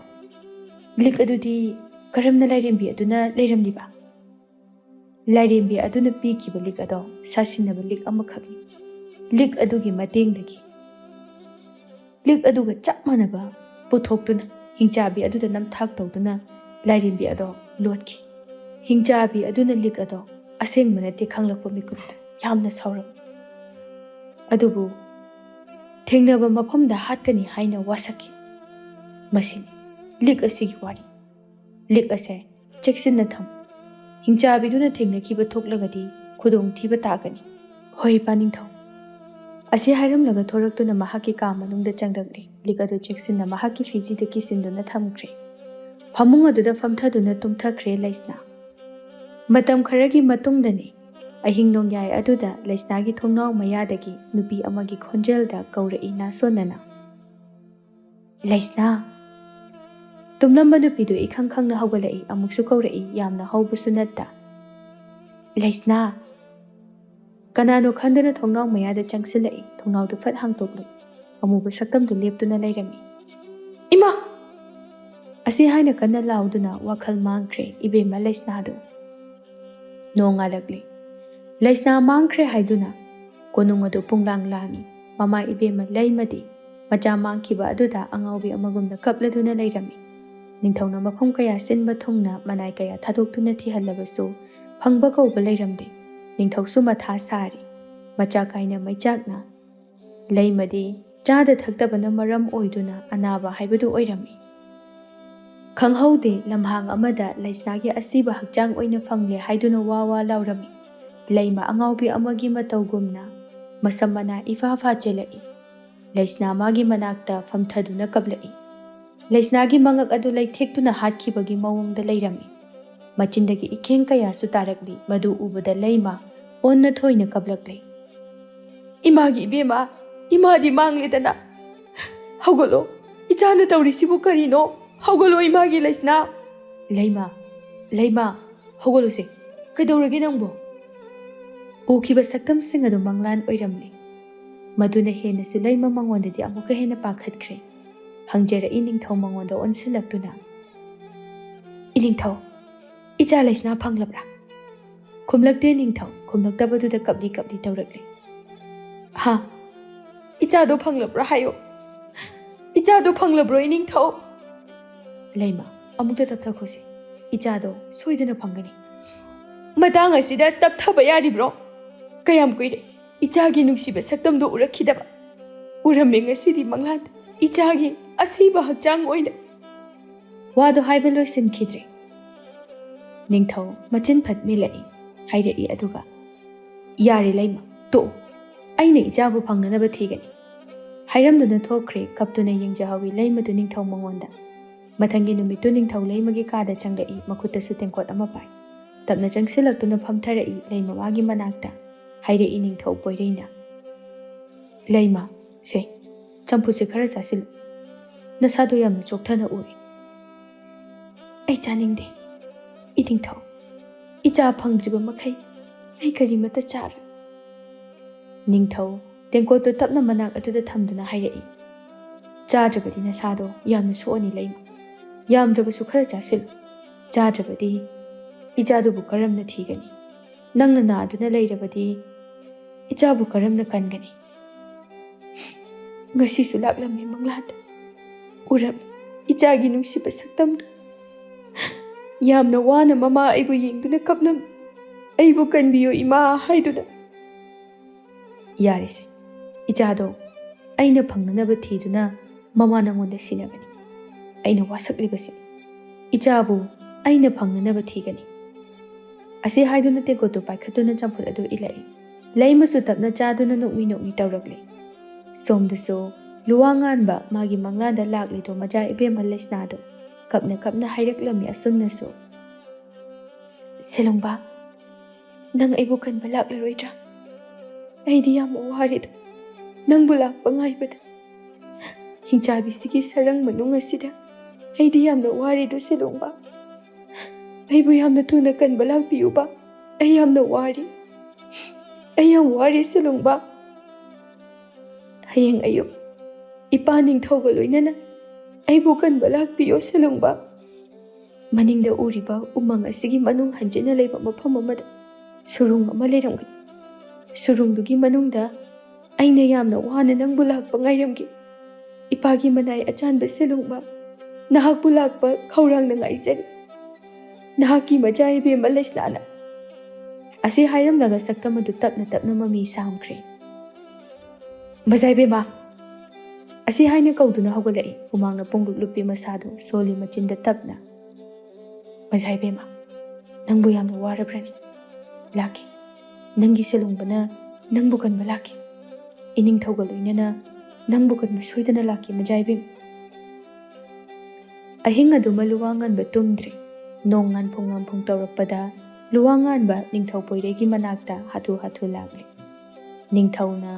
ꯂꯤꯛ ꯑꯗꯨꯗꯤ ꯀꯔꯝꯅ ꯂꯥꯏꯔꯦꯝꯕꯤ ꯑꯗꯨꯅ ꯂꯩꯔꯝꯂꯤꯕ?" ꯂꯥꯏꯔꯦꯝꯕꯤ ꯑꯗꯨꯅ ꯄꯤꯈꯤꯕ ꯂꯤꯛ ꯑꯗꯣ ꯁꯥꯁꯤꯟꯅꯕ ꯂꯤꯛ ꯑꯃꯈꯛꯅꯤ꯫ ꯂꯤꯛ ꯑꯗꯨꯒꯤ ꯃꯇꯦꯡꯗꯒꯤ ꯂꯤꯛ ꯑꯗꯨꯒ ꯆꯞ ꯃꯥꯟꯅꯕ ꯄꯨꯊꯣꯛꯇꯨꯅ ꯍꯤꯡꯆꯥꯕꯤ ꯑꯗꯨꯗ ꯅꯝꯊꯥꯛ ꯇꯧꯗꯨꯅ ꯂꯥꯏꯔꯦꯝꯕꯤ ꯑꯗꯣ ꯂꯣꯠꯈꯤ꯫ ꯍꯤꯡꯆꯥꯕꯤ ꯑꯗꯨꯅ ꯂꯤꯛ ꯑꯗꯣ ꯑꯁꯦꯡꯕ ꯅꯠꯇꯦ ꯈꯪꯂꯛꯄ ꯃꯤꯀꯨꯞꯇ ꯌꯥꯝꯅ ꯁꯥꯎꯔꯝꯃꯤ꯫ ꯑꯗꯨꯕꯨ ꯊꯦꯡꯅꯕ ꯃꯐꯝꯗ ꯍꯥꯠꯀꯅꯤ ꯍꯥꯏꯅ ꯋꯥꯁꯛꯈꯤ꯫ ꯃꯁꯤꯅꯤ ꯂꯤꯛ ꯑꯁꯤꯒꯤ ꯋꯥꯔꯤ꯫ ꯂꯤꯛ ꯑꯁꯦ ꯆꯦꯛꯁꯤꯟꯅ ꯊꯝꯃꯨ꯫ ꯍꯤꯡꯆꯥꯕꯤꯗꯨꯅ ꯊꯦꯡꯅꯈꯤꯕ ꯊꯣꯛꯂꯒꯗꯤ ꯈꯨꯗꯣꯡꯊꯤꯕ ꯇꯥꯒꯅꯤ꯫ ꯍꯣꯏ, ꯏꯄꯥ ꯅꯤꯡꯊꯧ꯫ ꯑꯁꯤ ꯍꯥꯏꯔꯝꯂꯒ ꯊꯣꯔꯛꯇꯨꯅ ꯃꯍꯥꯛꯀꯤ ꯀꯥ ꯃꯅꯨꯡꯗ ꯆꯪꯂꯛꯂꯦ꯫ ꯂꯤꯛ ꯑꯗꯨ ꯆꯦꯛꯁꯤꯟꯅ ꯃꯍꯥꯛꯀꯤ ꯐꯤꯖꯤꯗ ꯀꯤꯁꯤꯟꯗꯨꯅ ꯊꯝꯈ꯭ꯔꯦ꯫ ꯐꯃꯨꯡ ꯑꯗꯨꯗ ꯐꯝꯊꯗꯨꯅ ꯇꯨꯝꯊꯈ꯭ꯔꯦ ꯂꯩꯁꯅꯥ꯫ ꯃꯇꯝ ꯈꯔꯒꯤ ꯃꯇꯨꯡꯗꯅꯤ꯫ ꯑꯍꯤꯡ ꯅꯣꯡꯌꯥꯏ ꯑꯗꯨꯗ ꯂꯩꯁꯅꯥꯒꯤ ꯊꯣꯡꯅꯥꯎ ꯃꯌꯥꯗꯒꯤ ꯅꯨꯄꯤ ꯑꯃꯒꯤ ꯈꯣꯟꯖꯦꯜꯗ ꯀꯧꯔꯛꯏ ꯅꯥꯁꯣꯟꯅꯅ, "ꯂꯩꯁꯅꯥ!" ꯇꯨꯝꯂꯝꯕ ꯅꯨꯄꯤꯗꯨ ꯏꯈꯪ ꯈꯪꯅ ꯍꯧꯒꯠꯂꯛꯏ꯫ ꯑꯃꯨꯛꯁꯨ ꯀꯧꯔꯛꯏ, ꯌꯥꯝꯅ ꯍꯧꯕꯁꯨ ꯅꯠꯇ, "ꯂꯩꯁꯅꯥ!" ꯀꯅꯥꯅꯣ ꯈꯟꯗꯨꯅ ꯊꯣꯡꯅꯥꯎ ꯃꯌꯥꯗ ꯆꯪꯁꯤꯜꯂꯛꯏ꯫ ꯊꯣꯡꯅꯥꯎꯗꯨ ꯐꯠ ꯍꯥꯡꯇꯣꯛꯂꯨꯏ꯫ ꯑꯃꯨꯕ ꯁꯛꯇꯝꯗꯨ ꯂꯦꯞꯇꯨꯅ ꯂꯩꯔꯝꯃꯤ꯫ "ꯏꯃꯥ!" ꯑꯁꯤ ꯍꯥꯏꯅ ꯀꯟꯅ ꯂꯥꯎꯗꯨꯅ ꯋꯥꯈꯜ ꯃꯥꯡꯈ꯭ꯔꯦ ꯏꯕꯦꯝꯃ ꯂꯩꯁꯅꯥꯗꯨ꯫ ꯅꯣꯡꯉꯥꯜꯂꯛꯂꯦ꯫ ꯂꯩꯁꯅꯥ ꯃꯥꯡꯈ꯭ꯔꯦ ꯍꯥꯏꯗꯨꯅ ꯀꯣꯅꯨꯡ ꯑꯗꯨ ꯄꯨꯡꯂꯥꯡ ꯂꯥꯡꯏ꯫ ꯃꯃꯥ ꯏꯕꯦꯝꯃ ꯂꯩꯃꯗꯤ ꯃꯆꯥ ꯃꯥꯡꯈꯤꯕ ꯑꯗꯨꯗ ꯑꯉꯥꯎꯕꯤ ꯑꯃꯒꯨꯝꯅ ꯀꯞꯂꯗꯨꯅ ꯂꯩꯔꯝꯃꯤ꯫ ꯅꯤꯡꯊꯧꯅ ꯃꯐꯝ ꯀꯌꯥ ꯁꯤꯟꯕ ꯊꯨꯡꯅ ꯃꯅꯥꯏ ꯀꯌꯥ ꯊꯥꯗꯣꯛꯇꯨꯅ ꯊꯤꯍꯜꯂꯕꯁꯨ ꯐꯪꯕ ꯀꯧꯕ ꯂꯩꯔꯝꯗꯦ꯫ ꯅꯤꯡꯊꯧꯁꯨ ꯃꯊꯥ ꯁꯥꯔꯤ꯫ ꯃꯆꯥ ꯀꯥꯏꯅ ꯃꯩꯆꯥꯛꯅ ꯂꯩꯃꯗꯤ ꯆꯥꯗ ꯊꯛꯇꯕꯅ ꯃꯔꯝ ꯑꯣꯏꯗꯨꯅ ꯑꯅꯥꯕ ꯍꯥꯏꯕꯗꯨ ꯑꯣꯏꯔꯝꯃꯤ꯫ ꯈꯪꯍꯧꯗꯦ, ꯂꯝꯍꯥꯡ ꯑꯃꯗ ꯂꯩꯁꯅꯥꯒꯤ ꯑꯁꯤꯕ ꯍꯛꯆꯥꯡ ꯑꯣꯏꯅ ꯐꯪꯂꯦ ꯍꯥꯏꯗꯨꯅ ꯋꯥ ꯋꯥ ꯂꯥꯎꯔꯝꯃꯤ꯫ ꯂꯩꯃ ꯑꯉꯥꯎꯕꯤ ꯑꯃꯒꯤ ꯃꯇꯧꯒꯨꯝꯅ ꯃꯁꯝ ꯃꯅꯥ ꯏꯐꯥ ꯐꯥꯆꯦꯜꯂꯛꯏ꯫ ꯂꯩꯁꯅꯥ ꯃꯥꯒꯤ ꯃꯅꯥꯛꯇ ꯐꯝꯊꯗꯨꯅ ꯀꯞꯂꯛꯏ꯫ ꯂꯩꯁꯅꯥꯒꯤ ꯃꯉꯛ ꯑꯗꯨ ꯂꯩꯊꯦꯛꯇꯨꯅ ꯍꯥꯠꯈꯤꯕꯒꯤ ꯃꯑꯣꯡꯗ ꯂꯩꯔꯝꯃꯤ꯫ ꯃꯆꯤꯟꯗꯒꯤ ꯏꯈꯦꯡ ꯀꯌꯥꯁꯨ ꯇꯥꯔꯛꯂꯤ꯫ ꯃꯗꯨ ꯎꯕꯗ ꯂꯩꯃ ꯑꯣꯟꯅ ꯊꯣꯏꯅ ꯀꯞꯂꯛꯂꯦ꯫ "ꯏꯃꯥꯒꯤ ꯏꯕꯦꯝꯃ, ꯏꯃꯥꯗꯤ ꯃꯥꯡꯂꯦꯗꯅ꯫ ꯍꯧꯒꯠꯂꯣ, ꯏꯆꯥꯅ ꯇꯧꯔꯤꯁꯤꯕꯨ ꯀꯔꯤꯅꯣ? ꯍꯧꯒꯠꯂꯣ, ꯏꯃꯥꯒꯤ ꯂꯩꯁꯅꯥ!" "ꯂꯩꯃ, ꯂꯩꯃ, ꯍꯧꯒꯠꯂꯨꯁꯦ꯫ ꯀꯩꯗꯧꯔꯒꯦ ꯅꯪꯕꯣ?" ꯎꯈꯤꯕ ꯁꯛꯇꯝꯁꯤꯡ ꯑꯗꯨ ꯃꯪꯂꯥꯟ ꯑꯣꯏꯔꯝꯂꯦ꯫ ꯃꯗꯨꯅ ꯍꯦꯟꯅꯁꯨ ꯂꯩꯃ ꯃꯉꯣꯟꯗꯗꯤ ꯑꯃꯨꯛꯀ ꯍꯦꯟꯅ ꯄꯥꯈꯠꯈ꯭ꯔꯦ꯫ ꯍꯪꯖꯔꯛꯏ ꯅꯤꯡꯊꯧ ꯃꯉꯣꯟꯗ ꯑꯣꯟꯁꯤꯜꯂꯛꯇꯨꯅ, "ꯏꯅꯤꯡꯊꯧ, ꯏꯆꯥ ꯂꯩꯁꯅꯥ ꯐꯪꯂꯕ꯭ꯔꯥ?" ꯈꯨꯝꯂꯛꯇꯦ ꯅꯤꯡꯊꯧ꯫ ꯈꯨꯝꯂꯛꯇꯕꯗꯨꯗ ꯀꯞꯂꯤ ꯀꯞꯂꯤ ꯇꯧꯔꯛꯂꯦ꯫ "ꯍꯥ? ꯏꯆꯥꯗꯣ ꯐꯪꯂꯕ꯭ꯔꯥ ꯍꯥꯏꯌꯣ꯫ ꯏꯆꯥꯗꯣ ꯐꯪꯂꯕ꯭ꯔꯣ, ꯏꯅꯤꯡꯊꯧ?" "ꯂꯩꯃ, ꯑꯃꯨꯛꯇ ꯇꯞꯊꯈꯣꯁꯦ꯫ ꯏꯆꯥꯗꯣ ꯁꯣꯏꯗꯅ ꯐꯪꯒꯅꯤ꯫" "ꯃꯇꯥꯡ ꯑꯁꯤꯗ ꯇꯞꯊꯕ ꯌꯥꯔꯤꯕ꯭ꯔꯣ? ꯀꯌꯥꯝ ꯀꯨꯏꯔꯦ ꯏꯆꯥꯒꯤ ꯅꯨꯡꯁꯤꯕ ꯁꯛꯇꯝꯗꯣ ꯎꯔꯛꯈꯤꯗꯕ꯫ ꯎꯔꯝꯃꯦ ꯉꯁꯤꯗꯤ ꯃꯪꯂꯥꯟꯗ, ꯏꯆꯥꯒꯤ ꯑꯁꯤꯕ ꯍꯛꯆꯥꯡ ꯑꯣꯏꯅ꯫" ꯋꯥꯗꯣ ꯍꯥꯏꯕ ꯂꯣꯏꯁꯤꯟꯈꯤꯗ꯭ꯔꯦ꯫ ꯅꯤꯡꯊꯧ ꯃꯆꯤꯟ ꯐꯠ ꯃꯦꯜꯂꯛꯏ꯫ ꯍꯥꯏꯔꯛꯏ ꯑꯗꯨꯒ, "ꯌꯥꯔꯦ ꯂꯩꯃ, ꯇꯣꯛꯑꯣ꯫ ꯑꯩꯅ ꯏꯆꯥꯕꯨ ꯐꯪꯅꯅꯕ ꯊꯤꯒꯅꯤ꯫" ꯍꯥꯏꯔꯝꯗꯨꯅ ꯊꯣꯛꯈ꯭ꯔꯦ꯫ ꯀꯞꯇꯨꯅ ꯌꯦꯡꯖꯍꯧꯏ ꯂꯩꯃꯗꯨ ꯅꯤꯡꯊꯧ ꯃꯉꯣꯟꯗ꯫ ꯃꯊꯪꯒꯤ ꯅꯨꯃꯤꯠꯇꯨ ꯅꯤꯡꯊꯧ ꯂꯩꯃꯒꯤ ꯀꯥꯗ ꯆꯪꯂꯛꯏ꯫ ꯃꯈꯨꯠꯇꯁꯨ ꯇꯦꯡꯀꯣꯠ ꯑꯃ ꯄꯥꯏ꯫ ꯇꯞꯅ ꯆꯪꯁꯤꯜꯂꯛꯇꯨꯅ ꯐꯝꯊꯔꯛꯏ ꯂꯩꯃ ꯃꯥꯒꯤ ꯃꯅꯥꯛꯇ꯫ ꯍꯥꯏꯔꯛꯏ ꯅꯤꯡꯊꯧ ꯄꯣꯏꯔꯩꯅ, "ꯂꯩꯃ, ꯁꯦ, ꯆꯝꯐꯨꯠꯁꯦ ꯈꯔ ꯆꯥꯁꯤꯜꯂꯨ꯫ ꯅꯁꯥꯗꯣ ꯌꯥꯝꯅ ꯆꯣꯛꯊꯅ ꯎꯔꯦ꯫" "ꯑꯩ ꯆꯥꯅꯤꯡꯗꯦ, ꯏꯅꯤꯡꯊꯧ꯫ ꯏꯆꯥ ꯐꯪꯗ꯭ꯔꯤꯕ ꯃꯈꯩ ꯑꯩ ꯀꯔꯤꯃꯠꯇ ꯆꯥꯔꯣꯏ꯫" ꯅꯤꯡꯊꯧ ꯇꯦꯡꯀꯣꯠꯇꯨ ꯇꯞꯅ ꯃꯅꯥꯛ ꯑꯗꯨꯗ ꯊꯝꯗꯨꯅ ꯍꯥꯏꯔꯛꯏ, "ꯆꯥꯗ꯭ꯔꯕꯗꯤ ꯅꯁꯥꯗꯣ ꯌꯥꯝꯅ ꯁꯣꯛꯑꯅꯤ ꯂꯩꯃ꯫ ꯌꯥꯝꯗ꯭ꯔꯕꯁꯨ ꯈꯔ ꯆꯥꯁꯤꯜꯂꯨ꯫ ꯆꯥꯗ꯭ꯔꯕꯗꯤ ꯏꯆꯥꯗꯨꯕꯨ ꯀꯔꯝꯅ ꯊꯤꯒꯅꯤ? ꯅꯪꯅ ꯅꯥꯗꯨꯅ ꯂꯩꯔꯕꯗꯤ ꯏꯆꯥꯕꯨ ꯀꯔꯝꯅ ꯀꯟꯒꯅꯤ? ꯉꯁꯤꯁꯨ ꯂꯥꯛꯂꯝꯃꯤ ꯃꯪꯂꯥꯟꯗ꯫ ꯎꯔꯝꯃꯤ ꯏꯆꯥꯒꯤ ꯅꯨꯡꯁꯤꯕ ꯁꯛꯇꯝꯗꯨ꯫ ꯌꯥꯝꯅ ꯋꯥꯅ ꯃꯃꯥ ꯑꯩꯕꯨ ꯌꯦꯡꯗꯨꯅ ꯀꯞꯂꯝꯃꯤ꯫ "ꯑꯩꯕꯨ ꯀꯟꯕꯤꯌꯨ ꯏꯃꯥ" ꯍꯥꯏꯗꯨꯅ꯫ ꯌꯥꯔꯦꯁꯦ, ꯏꯆꯥꯗꯣ ꯑꯩꯅ ꯐꯪꯅꯅꯕ ꯊꯤꯗꯨꯅ ꯃꯃꯥ ꯅꯪꯉꯣꯟꯗ ꯁꯤꯟꯅꯒꯅꯤ꯫ ꯑꯩꯅ ꯋꯥꯁꯛꯂꯤꯕꯁꯤ ꯏꯆꯥꯕꯨ ꯑꯩꯅ ꯐꯪꯅꯅꯕ ꯊꯤꯒꯅꯤ꯫ ꯑꯁꯤ ꯍꯥꯏꯗꯨꯅ ꯇꯦꯡꯀꯣꯠꯇꯨ ꯄꯥꯏꯈꯠꯇꯨꯅ ꯆꯝꯐꯨꯠ ꯑꯗꯨ ꯏꯜꯂꯛꯏ꯫ ꯂꯩꯃꯁꯨ ꯇꯞꯅ ꯆꯥꯗꯨꯅ ꯅꯣꯛꯃꯤ ꯅꯣꯛꯃꯤ ꯇꯧꯔꯛꯂꯤ꯫ ꯁꯣꯝꯗꯁꯨ ꯂꯨꯋꯥ ꯉꯥꯟꯕ ꯃꯥꯒꯤ ꯃꯪꯂꯥꯟꯗ ꯂꯥꯛꯂꯤꯗꯣ ꯃꯆꯥ ꯏꯕꯦꯝꯃ ꯂꯩꯁꯅꯥꯗꯣ ꯀꯞꯅ ꯀꯞꯅ ꯍꯥꯏꯔꯛꯂꯝꯃꯤ ꯑꯁꯨꯝꯅꯁꯨ, "ꯁꯦꯂꯣꯡꯕ, ꯅꯪ ꯑꯩꯕꯨ ꯀꯟꯕ ꯂꯥꯛꯂꯔꯣꯏꯗ꯭ꯔꯥ? ꯑꯩꯗꯤ ꯌꯥꯝꯅ ꯋꯥꯔꯦꯗ ꯅꯪꯕꯨ ꯂꯥꯛꯄ ꯉꯥꯏꯕꯗ꯫ ꯍꯤꯡꯆꯥꯕꯤꯁꯤꯒꯤ ꯁꯔꯪ ꯃꯅꯨꯡ ꯑꯁꯤꯗ ꯑꯩꯗꯤ ꯌꯥꯝꯅ ꯋꯥꯔꯦꯗ ꯁꯦꯂꯣꯡꯕ꯫ ꯑꯩꯕꯨ ꯌꯥꯝꯅ ꯊꯨꯅ ꯀꯟꯕ ꯂꯥꯛꯄꯤꯌꯨꯕ꯫ ꯑꯩ ꯌꯥꯝꯅ ꯋꯥꯔꯦ꯫ ꯑꯩ ꯌꯥꯝ ꯋꯥꯔꯦ ꯁꯦꯂꯣꯡꯕ꯫ ꯍꯌꯦꯡ ꯑꯌꯨꯛ ꯏꯄꯥ ꯅꯤꯡꯊꯧꯒ ꯂꯣꯏꯅꯅ ꯑꯩꯕꯨ ꯀꯟꯕ ꯂꯥꯛꯄꯤꯌꯣ ꯁꯦꯂꯣꯡꯕ꯫" ꯃꯅꯤꯡꯗ ꯎꯔꯤꯕ ꯎꯃꯪ ꯑꯁꯤꯒꯤ ꯃꯅꯨꯡ ꯍꯟꯖꯤꯟꯅ ꯂꯩꯕ ꯃꯐꯝ ꯑꯃꯗ ꯁꯨꯔꯨꯡ ꯑꯃ ꯂꯩꯔꯝꯒꯅꯤ꯫ ꯁꯨꯔꯨꯡꯗꯨꯒꯤ ꯃꯅꯨꯡꯗ ꯑꯩꯅ ꯌꯥꯝꯅ ꯋꯥꯅ ꯅꯪꯕꯨ ꯂꯥꯛꯄ ꯉꯥꯏꯔꯝꯒꯦ꯫ ꯏꯄꯥꯒꯤ ꯃꯅꯥꯏ ꯑꯆꯥꯟꯕ ꯁꯦꯂꯣꯡꯕ, ꯅꯍꯥꯛꯄꯨ ꯂꯥꯛꯄ ꯈꯧꯔꯥꯡꯅ ꯉꯥꯏꯖꯔꯤ꯫ ꯅꯍꯥꯛꯀꯤ ꯃꯆꯥ ꯏꯕꯦꯝꯃ ꯂꯩꯁꯅꯥꯅ꯫ ꯑꯁꯤ ꯍꯥꯏꯔꯝꯂꯒ ꯁꯛꯇꯝ ꯑꯗꯨ ꯇꯞꯅ ꯇꯞꯅ ꯃꯃꯤ ꯁꯥꯝꯈ꯭ꯔꯦ꯫ "ꯃꯆꯥ ꯏꯕꯦꯝꯃ!" ꯑꯁꯤ ꯍꯥꯏꯅ ꯀꯧꯗꯨꯅ ꯍꯧꯒꯠꯂꯛꯏ꯫ ꯍꯨꯃꯥꯡꯅ ꯄꯨꯡꯂꯨꯞ ꯂꯨꯞꯄꯤ ꯃꯁꯥꯗꯨ ꯁꯣꯜꯂꯤ ꯃꯆꯤꯟꯗ ꯇꯞꯅ, "ꯃꯆꯥ ꯏꯕꯦꯝꯃ, ꯅꯪꯕꯨ ꯌꯥꯝꯅ ꯋꯥꯔꯕ꯭ꯔꯅꯤ? ꯂꯥꯛꯀꯦ꯫ ꯅꯪꯒꯤ ꯁꯦꯂꯣꯡꯕꯅ ꯅꯪꯕꯨ ꯀꯟꯕ ꯂꯥꯛꯀꯦ꯫ ꯏꯅꯤꯡꯊꯧꯒ ꯂꯣꯏꯅꯅ ꯅꯪꯕꯨ ꯀꯟꯕ ꯁꯣꯏꯗꯅ ꯂꯥꯛꯀꯦ, ꯃꯆꯥ ꯏꯕꯦꯝꯃ꯫" ꯑꯍꯤꯡ ꯑꯗꯨꯃ ꯂꯨꯋꯥ ꯉꯥꯟꯕ ꯇꯨꯝꯗ꯭ꯔꯦ꯫ ꯅꯣꯡ ꯉꯥꯟꯐꯨꯡ ꯉꯥꯟꯐꯨꯡ ꯇꯧꯔꯛꯄꯗ ꯂꯨꯋꯥ ꯉꯥꯟꯕ ꯅꯤꯡꯊꯧ ꯄꯣꯏꯔꯩꯒꯤ ꯃꯅꯥꯛꯇ ꯍꯥꯊꯨ ꯍꯥꯊꯨ ꯂꯥꯛꯂꯦ꯫ ꯅꯤꯡꯊꯧꯅ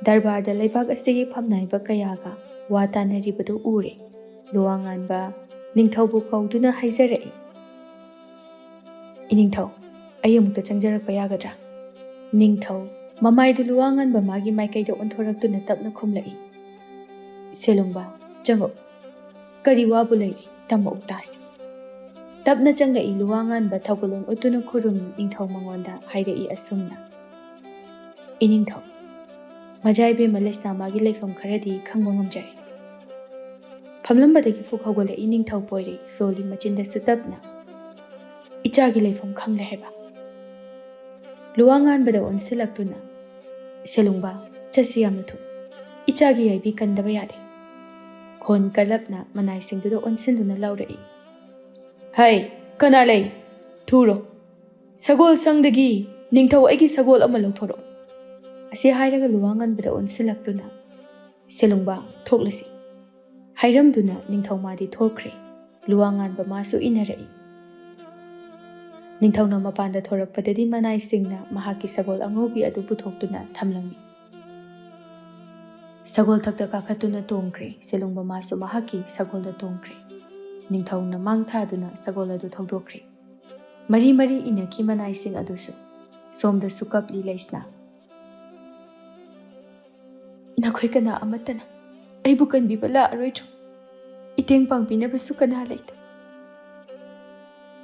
ꯗꯔꯕꯥꯔꯗ ꯂꯩꯕꯥꯛ ꯑꯁꯤꯒꯤ ꯐꯝꯅꯥꯏꯕ ꯀꯌꯥꯒ ꯋꯥ ꯇꯥꯅꯔꯤꯕꯗꯨ ꯎꯔꯦ꯫ ꯂꯨꯋꯥ ꯉꯥꯟꯕ ꯅꯤꯡꯊꯧꯕꯨ ꯀꯧꯗꯨꯅ ꯍꯥꯏꯖꯔꯛꯏ, "ꯏꯅꯤꯡꯊꯧ, ꯑꯩ ꯑꯃꯨꯛꯇ ꯆꯪꯖꯔꯛꯄ ꯌꯥꯒꯗ꯭ꯔꯥ?" ꯅꯤꯡꯊꯧ ꯃꯃꯥꯏꯗꯨ ꯂꯨꯋꯥ ꯉꯥꯟꯕ ꯃꯥꯒꯤ ꯃꯥꯏꯀꯩꯗ ꯑꯣꯟꯊꯣꯔꯛꯇꯨꯅ ꯇꯞꯅ ꯈꯨꯝꯂꯛꯏ, "ꯁꯦꯂꯨꯡꯕ, ꯆꯪꯉꯛꯎ꯫ ꯀꯔꯤ ꯋꯥꯕꯨ ꯂꯩꯔꯤ?" ꯇꯝꯃꯛꯎ ꯇꯥꯁꯤ꯫ ꯇꯞꯅ ꯆꯪꯂꯛꯏ ꯂꯨꯋꯥ ꯉꯥꯟꯕ ꯊꯧꯒꯜꯂꯣꯟ ꯎꯠꯇꯨꯅ ꯈꯨꯔꯨꯝꯃꯤ ꯅꯤꯡꯊꯧ ꯃꯉꯣꯟꯗ ꯍꯥꯏꯔꯛꯏ ꯑꯁꯨꯝꯅ, "ꯏꯅꯤꯡꯊꯧ, ꯃꯖꯥ ꯏꯕꯦꯝꯃ ꯂꯩꯁꯅꯥ ꯃꯥꯒꯤ ꯂꯩꯐꯝ ꯈꯔꯗꯤ ꯈꯪꯕ ꯉꯝꯖꯔꯦ꯫" ꯐꯝꯂꯝꯕꯗꯒꯤ ꯐꯨꯛ ꯍꯧꯒꯠꯂꯛꯏ ꯅꯤꯡꯊꯧ ꯄꯣꯏꯔꯩ ꯁꯣꯜꯂꯤ ꯃꯆꯤꯟꯗꯁꯨ ꯇꯞꯅ, "ꯏꯆꯥꯒꯤ ꯂꯩꯐꯝ ꯈꯪꯂꯦ ꯍꯥꯏꯕ?" ꯂꯨꯋꯥ ꯉꯥꯟꯕꯗ ꯑꯣꯟꯁꯤꯜꯂꯛꯇꯨꯅ, "ꯁꯦꯂꯨꯡꯕ, ꯆꯠꯁꯤ ꯌꯥꯝꯅ ꯊꯨ꯫ ꯏꯆꯥꯒꯤ ꯌꯥꯏꯕꯤ ꯀꯟꯗꯕ ꯌꯥꯗꯦ꯫" ꯈꯣꯟ ꯀꯜꯂꯞꯅ ꯃꯅꯥꯏꯁꯤꯡꯗꯨꯗ ꯑꯣꯟꯁꯤꯟꯗꯨꯅ ꯂꯥꯎꯔꯛꯏ, "ꯍꯩ, ꯀꯅꯥ ꯂꯩ? ꯊꯨꯔꯣ꯫ ꯁꯒꯣꯜ ꯁꯪꯗꯒꯤ ꯅꯤꯡꯊꯧ ꯑꯩꯒꯤ ꯁꯒꯣꯜ ꯑꯃ ꯂꯧꯊꯣꯔꯛꯎ꯫" ꯑꯁꯤ ꯍꯥꯏꯔꯒ ꯂꯨꯋꯥ ꯉꯥꯟꯕꯗ ꯑꯣꯟꯁꯤꯜꯂꯛꯇꯨꯅ, "ꯁꯦꯂꯨꯡꯕ, ꯊꯣꯛꯂꯁꯤ꯫" ꯍꯥꯏꯔꯝꯗꯨꯅ ꯅꯤꯡꯊꯧ ꯃꯥꯗꯤ ꯊꯣꯛꯈ꯭ꯔꯦ꯫ ꯂꯨꯋꯥ ꯉꯥꯟꯕ ꯃꯥꯁꯨ ꯏꯟꯅꯔꯛꯏ꯫ ꯅꯤꯡꯊꯧꯅ ꯃꯄꯥꯟꯗ ꯊꯣꯔꯛꯄꯗꯗꯤ ꯃꯅꯥꯏꯁꯤꯡꯅ ꯃꯍꯥꯛꯀꯤ ꯁꯒꯣꯜ ꯑꯉꯧꯕꯤ ꯑꯗꯨ ꯄꯨꯊꯣꯛꯇꯨꯅ ꯊꯝꯂꯝꯃꯤ꯫ ꯁꯒꯣꯜ ꯊꯛꯇ ꯀꯥꯈꯠꯇꯨꯅ ꯇꯣꯡꯈ꯭ꯔꯦ꯫ ꯁꯦꯂꯨꯡꯕ ꯃꯥꯁꯨ ꯃꯍꯥꯛꯀꯤ ꯁꯒꯣꯜꯗ ꯇꯣꯡꯈ꯭ꯔꯦ꯫ ꯅꯤꯡꯊꯧꯅ ꯃꯥꯡ ꯊꯥꯗꯨꯅ ꯁꯒꯣꯜ ꯑꯗꯨ ꯊꯧꯗꯣꯛꯈ꯭ꯔꯦ꯫ ꯃꯔꯤ ꯃꯔꯤ ꯏꯟꯅꯈꯤ ꯃꯅꯥꯏꯁꯤꯡ ꯑꯗꯨꯁꯨ꯫ ꯁꯣꯝꯗꯁꯨ ꯀꯞꯂꯤ ꯂꯩꯁꯅꯥ꯫ "ꯅꯈꯣꯏ ꯀꯅꯥ ꯑꯃꯠꯇꯅ ꯑꯩꯕꯨ ꯀꯟꯕꯤꯕ ꯂꯥꯛꯑꯔꯣꯏꯗ꯭ꯔꯣ? ꯏꯇꯦꯡ ꯄꯥꯡꯕꯤꯅꯕꯁꯨ ꯀꯅꯥ ꯂꯩꯇꯦ?